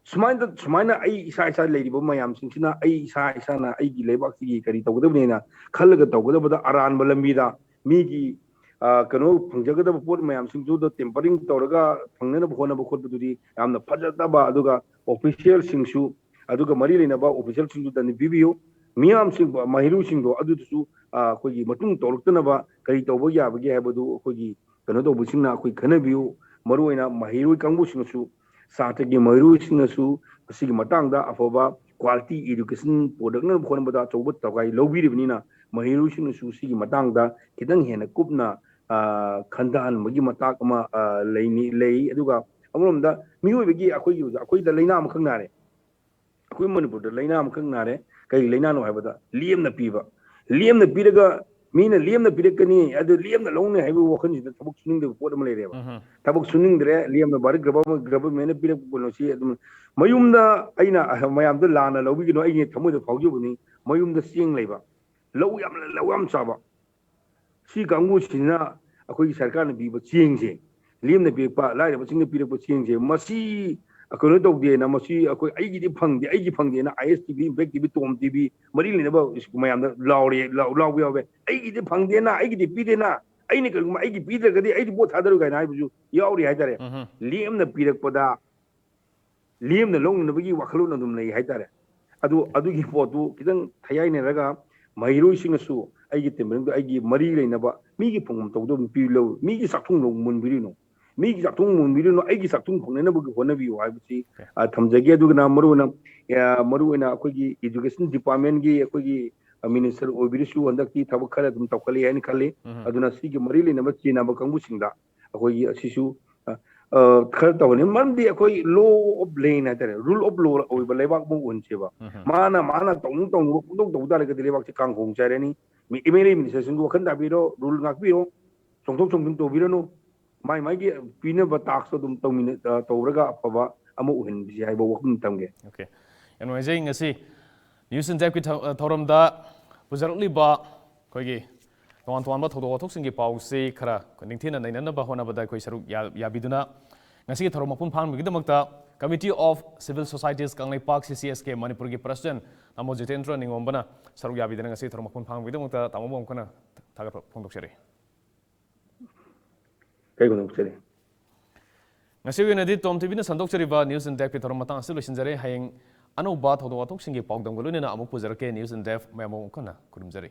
ꯁꯨꯃꯥꯏꯅ ꯁꯨꯃꯥꯏꯅ ꯑꯩ ꯏꯁꯥ ꯏꯁꯥ ꯂꯩꯔꯤꯕ ꯃꯌꯥꯝꯁꯤꯡꯁꯤꯅ ꯑꯩ ꯏꯁꯥ ꯏꯁꯥꯅ ꯑꯩꯒꯤ ꯂꯩꯕꯥꯛꯁꯤꯒꯤ ꯀꯔꯤ ꯇꯧꯒꯗꯕꯅꯦꯅ ꯈꯜꯂꯒ ꯇꯧꯒꯗꯕꯗ, ꯑꯔꯥꯟꯕ ꯂꯝꯕꯤꯗ ꯃꯤꯒꯤ, ꯑ, ꯀꯩꯅꯣ, ꯐꯪꯖꯒꯗꯕ ꯄꯣꯠ ꯃꯌꯥꯝꯁꯤꯡꯗꯨꯗ ꯇꯦꯝꯄꯔꯤꯡ ꯇꯧꯔꯒ ꯐꯪꯅꯅꯕ ꯍꯣꯠꯅꯕ ꯈꯣꯠꯄꯗꯨꯗꯤ ꯌꯥꯝꯅ ꯐꯖꯗꯕ, ꯑꯗꯨꯒ ꯑꯣꯐꯤꯁꯤꯌꯦꯜꯁꯤꯡꯁꯨ, ꯑꯗꯨꯒ ꯃꯔꯤ ꯂꯩꯅꯕ ꯑꯣꯐꯤꯁꯤꯌꯦꯜꯁꯤꯡꯗꯨꯗ ꯄꯤꯕꯤꯌꯨ꯫ ꯃꯤꯌꯥꯝꯁꯤꯡ, ꯃꯍꯩꯔꯣꯏꯁꯤꯡꯗꯣ ꯑꯗꯨꯗꯨꯁꯨ, ꯑ, ꯑꯩꯈꯣꯏꯒꯤ ꯃꯇꯨꯡ ꯇꯧꯔꯛꯇꯅꯕ ꯀꯔꯤ ꯇꯧꯕ ꯌꯥꯕꯒꯦ ꯍꯥꯏꯕꯗꯨ ꯑꯩꯈꯣꯏꯒꯤ ꯀꯩꯅꯣ ꯇꯧꯕꯁꯤꯡꯅ ꯑꯩꯈꯣꯏ ꯈꯟꯅꯕꯤꯌꯨ꯫ ꯃꯔꯨꯑꯣꯏꯅ ꯃꯍꯩꯔꯣꯏ ꯀꯥꯡꯕꯨꯁꯤꯡꯅꯁꯨ, ꯁꯥꯇ꯭ꯔꯒꯤ ꯃꯍꯩꯔꯣꯏꯁꯤꯡꯅꯁꯨ ꯃꯁꯤꯒꯤ ꯃꯇꯥꯡꯗ ꯑꯐꯕ ꯀ꯭ꯋꯥꯂꯤꯇꯤ ꯏꯗꯨꯀꯦꯁꯟ ꯄꯨꯔꯛꯅꯕ ꯍꯣꯠꯅꯕꯗ ꯑꯆꯧꯕ ꯊꯧꯗꯥꯏ ꯂꯧꯕꯤꯔꯤꯕꯅꯤꯅ, ꯃꯍꯩꯔꯣꯏꯁꯤꯡꯅꯁꯨ ꯁꯤꯒꯤ ꯃꯇꯥꯡꯗ ꯈꯤꯇꯪ ꯍꯦꯟꯅ ꯀꯨꯞꯅ, ꯑ, ꯈꯟꯊꯍꯟꯕꯒꯤ ꯃꯇꯥꯡ ꯑꯃ, ꯑ, ꯂꯩꯅꯤ, ꯂꯩ꯫ ꯑꯗꯨꯒ ꯑꯃꯔꯣꯝꯗ ꯃꯤꯑꯣꯏꯕꯒꯤ, ꯑꯩꯈꯣꯏꯒꯤ ꯑꯣꯏꯕ, ꯑꯩꯈꯣꯏꯗ ꯂꯥꯏꯅꯥ ꯑꯃꯈꯛ ꯅꯥꯔꯦ꯫ ꯑꯩꯈꯣꯏ ꯃꯅꯤꯄꯨꯔꯗ ꯂꯥꯏꯅꯥ ꯑꯃꯈꯛ ꯅꯥꯔꯦ꯫ ꯀꯔꯤ ꯂꯥꯏꯅꯥꯅꯣ ꯍꯥꯏꯕꯗ, ꯂꯦꯝꯅ ꯄꯤꯕ꯫ ꯂꯦꯝꯅ ꯄꯤꯔꯒ ꯃꯤꯅ ꯂꯦꯝꯅ ꯄꯤꯔꯛꯀꯅꯤ, ꯑꯗꯨ ꯂꯦꯝꯅ ꯂꯧꯅꯤ ꯍꯥꯏꯕꯒꯤ ꯋꯥꯈꯜꯁꯤꯗ ꯊꯕꯛ ꯁꯨꯅꯤꯡꯗꯕ ꯄꯣꯠ ꯑꯃ ꯂꯩꯔꯦꯕ꯫ ꯎꯝ꯫ ꯊꯕꯛ ꯁꯨꯅꯤꯡꯗ꯭ꯔꯦ, ꯂꯦꯝꯅ ꯚꯥꯔꯠ ꯒꯚꯔ-, ꯒꯚꯔꯟꯃꯦꯟꯠꯅ ꯄꯤꯔꯛꯄ ꯀꯩꯅꯣꯁꯤ ꯑꯗꯨꯝ ꯃꯌꯨꯝꯗ ꯑꯩꯅ ꯃꯌꯥꯝꯗ ꯂꯥꯟꯅ ꯂꯧꯕꯤꯒꯅꯨ, ꯑꯩꯒꯤ ꯊꯃꯣꯏꯗ ꯐꯥꯎꯖꯕꯅꯤ꯫ ꯃꯌꯨꯝꯗ ꯆꯦꯡ ꯂꯩꯕ, ꯂꯧ ꯌꯥꯝ, ꯂꯧ ꯌꯥꯝ ꯆꯥꯕ, ꯁꯤ ꯀꯥꯡꯕꯨꯁꯤꯅ ꯑꯩꯈꯣꯏꯒꯤ ꯁꯔꯀꯥꯔꯅ ꯄꯤꯕ ꯆꯦꯡꯁꯦ, ꯂꯦꯝꯅ ꯄꯤꯔꯛꯄ, ꯂꯥꯏꯔꯕꯁꯤꯡꯅ ꯄꯤꯔꯛꯄ ꯆꯦꯡꯁꯦ, ꯃꯁꯤ ꯀꯩꯅꯣ ꯇꯧꯗꯦꯅ, ꯃꯁꯤ ꯑꯩꯈꯣꯏ, "ꯑꯩꯒꯤꯗꯤ ꯐꯪꯗꯦ, ꯑꯩꯒꯤ ꯐꯪꯗꯦꯅ" I S T V, impact T V, Tom T V, ꯃꯔꯤ ꯂꯩꯅꯕ ꯃꯌꯥꯝꯗ ꯂꯥꯎꯔꯦ, ꯂꯥꯎ-, ꯂꯥꯎꯕ ꯌꯥꯎꯋꯦ꯫ "ꯑꯩꯒꯤꯗꯤ ꯐꯪꯗꯦꯅ, ꯑꯩꯒꯤꯗꯤ ꯄꯤꯗꯦꯅ, ꯑꯩꯅ ꯀꯔꯤꯒꯨꯝꯕ ꯑꯩꯒꯤ ꯄꯤꯗ꯭ꯔꯒꯗꯤ ꯑꯩꯗꯤ ꯚꯣꯠ ꯊꯥꯗꯔꯣꯏ" ꯀꯥꯏꯅ ꯍꯥꯏꯕꯁꯨ ꯌꯥꯎꯔꯤ ꯍꯥꯏꯇꯥꯔꯦ꯫ ꯎꯝ꯫ ꯂꯦꯝꯅ ꯄꯤꯔꯛꯄꯗ ꯂꯦꯝꯅ ꯂꯧꯅꯅꯕꯒꯤ ꯋꯥꯈꯜꯂꯣꯟ ꯑꯗꯨꯝ ꯂꯩ ꯍꯥꯏꯇꯥꯔꯦ꯫ ꯑꯗꯨ, ꯑꯗꯨꯒꯤ ꯄꯣꯠꯇꯨ ꯈꯤꯇꯪ ꯊꯌꯥꯏꯅꯔꯒ, ꯃꯍꯩꯔꯣꯏꯁꯤꯡꯅꯁꯨ ꯑꯩꯒꯤ ꯇꯦꯝꯄꯔꯤꯡꯗꯣ ꯑꯩꯒꯤ ꯃꯔꯤ ꯂꯩꯅꯕ ꯃꯤꯒꯤ ꯐꯪꯐꯝ ꯊꯣꯛꯄꯗꯣ ꯑꯗꯨꯝ ꯄꯤꯕꯤꯔꯛꯎ꯫ ꯃꯤꯒꯤ ꯆꯥꯛꯊꯨꯡ ꯂꯧ ꯃꯨꯟꯕꯤꯔꯨꯅꯨ꯫ ꯃꯤꯒꯤ ꯆꯥꯛꯊꯨꯡ ꯃꯨꯟꯕꯤꯔꯨꯅꯨ, ꯑꯩꯒꯤ ꯆꯥꯛꯊꯨꯡ ꯐꯪꯅꯅꯕꯒꯤ ꯍꯣꯠꯅꯕꯤꯌꯨ ꯍꯥꯏꯕꯁꯤ, ꯑ, ꯊꯝꯖꯒꯦ꯫ ꯑꯗꯨꯒꯅ ꯃꯔꯨꯑꯣꯏꯅ, ꯑ, ꯃꯔꯨꯑꯣꯏꯅ ꯑꯩꯈꯣꯏꯒꯤ ꯏꯗꯨꯀꯦꯁꯟ ꯗꯤꯄꯥꯔꯠꯃꯦꯟꯒꯤ ꯑꯩꯈꯣꯏꯒꯤ, ꯑ, ꯃꯤꯅꯤꯁꯇꯔ ꯑꯣꯏꯕꯤꯔꯁꯨ ꯍꯟꯗꯛꯇꯤ ꯊꯕꯛ ꯈꯔ ꯑꯗꯨꯝ ꯇꯧꯈꯠꯂꯛꯑꯦ ꯍꯥꯏꯅ ꯈꯜꯂꯤ꯫ ꯎꯝ꯫ ꯑꯗꯨꯅ ꯁꯤꯒꯤ ꯃꯔꯤ ꯂꯩꯅꯕ ꯆꯦꯟꯅꯕ ꯀꯥꯡꯕꯨꯁꯤꯡꯗ ꯑꯩꯈꯣꯏꯒꯤ ꯑꯁꯤꯁꯨ, ꯑ, ꯑ, ꯈꯔ ꯇꯧꯍꯟꯅꯤꯡꯉꯤ꯫ ꯃꯔꯝꯗꯤ ꯑꯩꯈꯣꯏ law of land ꯍꯥꯏꯇꯥꯔꯦ, rule of law ꯑꯣꯏꯕ ꯂꯩꯕꯥꯛ ꯑꯃ ꯑꯣꯏꯍꯟꯁꯦꯕ꯫ ꯎꯝ꯫ ꯃꯥꯅ, ꯃꯥꯅ ꯇꯧꯅꯤꯡ ꯇꯧꯅꯤꯡꯕ ꯄꯪꯇꯧ ꯇꯧꯕ ꯇꯥꯔꯒꯗꯤ ꯂꯩꯕꯥꯛꯁꯦ ꯀꯥꯡꯈꯣꯡ ꯆꯥꯏꯔꯅꯤ꯫ ꯃꯤ-, ꯑꯦꯝ ꯑꯦꯜ ꯑꯦ ꯃꯤꯅꯤꯁꯇꯔꯁꯤꯡꯁꯨ ꯋꯥꯈꯜ ꯇꯥꯕꯤꯔꯣ, ꯔꯨꯜ ꯉꯥꯛꯄꯤꯔꯣ, ꯆꯣꯡꯊꯣꯛ ꯆꯣꯡꯁꯤꯟ ꯇꯧꯕꯤꯔꯅꯨ꯫ ꯃꯥꯏ ꯃꯥꯏꯒꯤ ꯄꯤꯅꯕ ꯇꯥꯛꯁꯇꯣ ꯑꯗꯨꯝ ꯇꯧꯃꯤꯟꯅ ꯑ, ꯇꯧꯔꯒ ꯑꯐꯕ ꯑꯃ ꯑꯣꯏꯍꯟꯕꯁꯤ ꯍꯥꯏꯕ ꯋꯥꯐꯝ ꯊꯝꯒꯦ꯫ ꯑꯣꯀꯦ, ꯌꯥꯝ ꯅꯨꯡꯉꯥꯏꯖꯩ꯫ ꯉꯁꯤ ꯅ꯭ꯌꯨꯁ ꯏꯟ ꯗꯦꯞꯀꯤ ꯊꯧ- ꯊꯧꯔꯝꯗ ꯄꯨꯖꯔꯛꯂꯤꯕ ꯑꯩꯈꯣꯏꯒꯤ ꯇꯣꯉꯥꯟ ꯇꯣꯉꯥꯟꯕ ꯊꯧꯗꯣꯛ ꯋꯥꯊꯣꯛꯁꯤꯡꯒꯤ ꯄꯥꯎꯁꯤ ꯈꯔ ꯅꯤꯡꯊꯤꯅ ꯅꯩꯅꯅꯕ ꯍꯣꯠꯅꯕꯗ ꯑꯩꯈꯣꯏ ꯁꯔꯨꯛ ꯌꯥ- ꯌꯥꯕꯤꯗꯨꯅ ꯉꯁꯤꯒꯤ ꯊꯧꯔꯝ ꯃꯄꯨꯡ ꯐꯥꯍꯟꯕꯒꯤꯗꯃꯛꯇ Committee of Civil Societies ꯀꯪꯂꯩꯄꯥꯛ, C C S K ꯃꯅꯤꯄꯨꯔꯒꯤ ꯄ꯭ꯔꯁꯤꯗꯦꯟ ꯇꯥꯃꯣ ꯖꯤꯇꯦꯟꯗ꯭ꯔ ꯅꯤꯉꯣꯝꯕꯅ ꯁꯔꯨꯛ ꯌꯥꯕꯤꯗꯨꯅ ꯉꯁꯤ ꯊꯧꯔꯝ ꯃꯄꯨꯡ ꯐꯥꯍꯟꯕꯒꯤꯗꯃꯛꯇ ꯇꯥꯃꯣꯕꯨ ꯑꯃꯨꯛ ꯍꯟꯅ ꯊꯥꯒꯠꯄ ꯐꯣꯡꯗꯣꯛꯆꯔꯤ꯫ ꯀꯩꯒꯨꯝꯕ ꯆꯠꯂꯤ꯫ ꯉꯁꯤꯒꯤ ꯑꯣꯏꯅꯗꯤ ꯇꯣꯝ ꯇꯤꯚꯤꯅ ꯁꯟꯗꯣꯛꯆꯔꯤꯕ ꯅ꯭ꯌꯨꯁ ꯏꯟ ꯗꯦꯞꯀꯤ ꯊꯧꯔꯝ ꯃꯇꯥꯡ ꯑꯁꯤ ꯂꯣꯏꯁꯤꯟꯖꯔꯦ꯫ ꯍꯌꯦꯡ ꯑꯅꯧꯕ ꯊꯧꯗꯣꯛ ꯋꯥꯊꯣꯛꯁꯤꯡꯒꯤ ꯄꯥꯎꯗꯝꯒ ꯂꯣꯏꯅꯅ ꯑꯃꯨꯛ ꯄꯨꯖꯔꯛꯀꯦ꯫ ꯅ꯭ꯌꯨꯁ ꯏꯟ ꯗꯦꯞ ꯃꯌꯥꯝꯕꯨ ꯑꯃꯨꯛ ꯍꯟꯅ ꯈꯨꯔꯨꯝꯖꯔꯤ꯫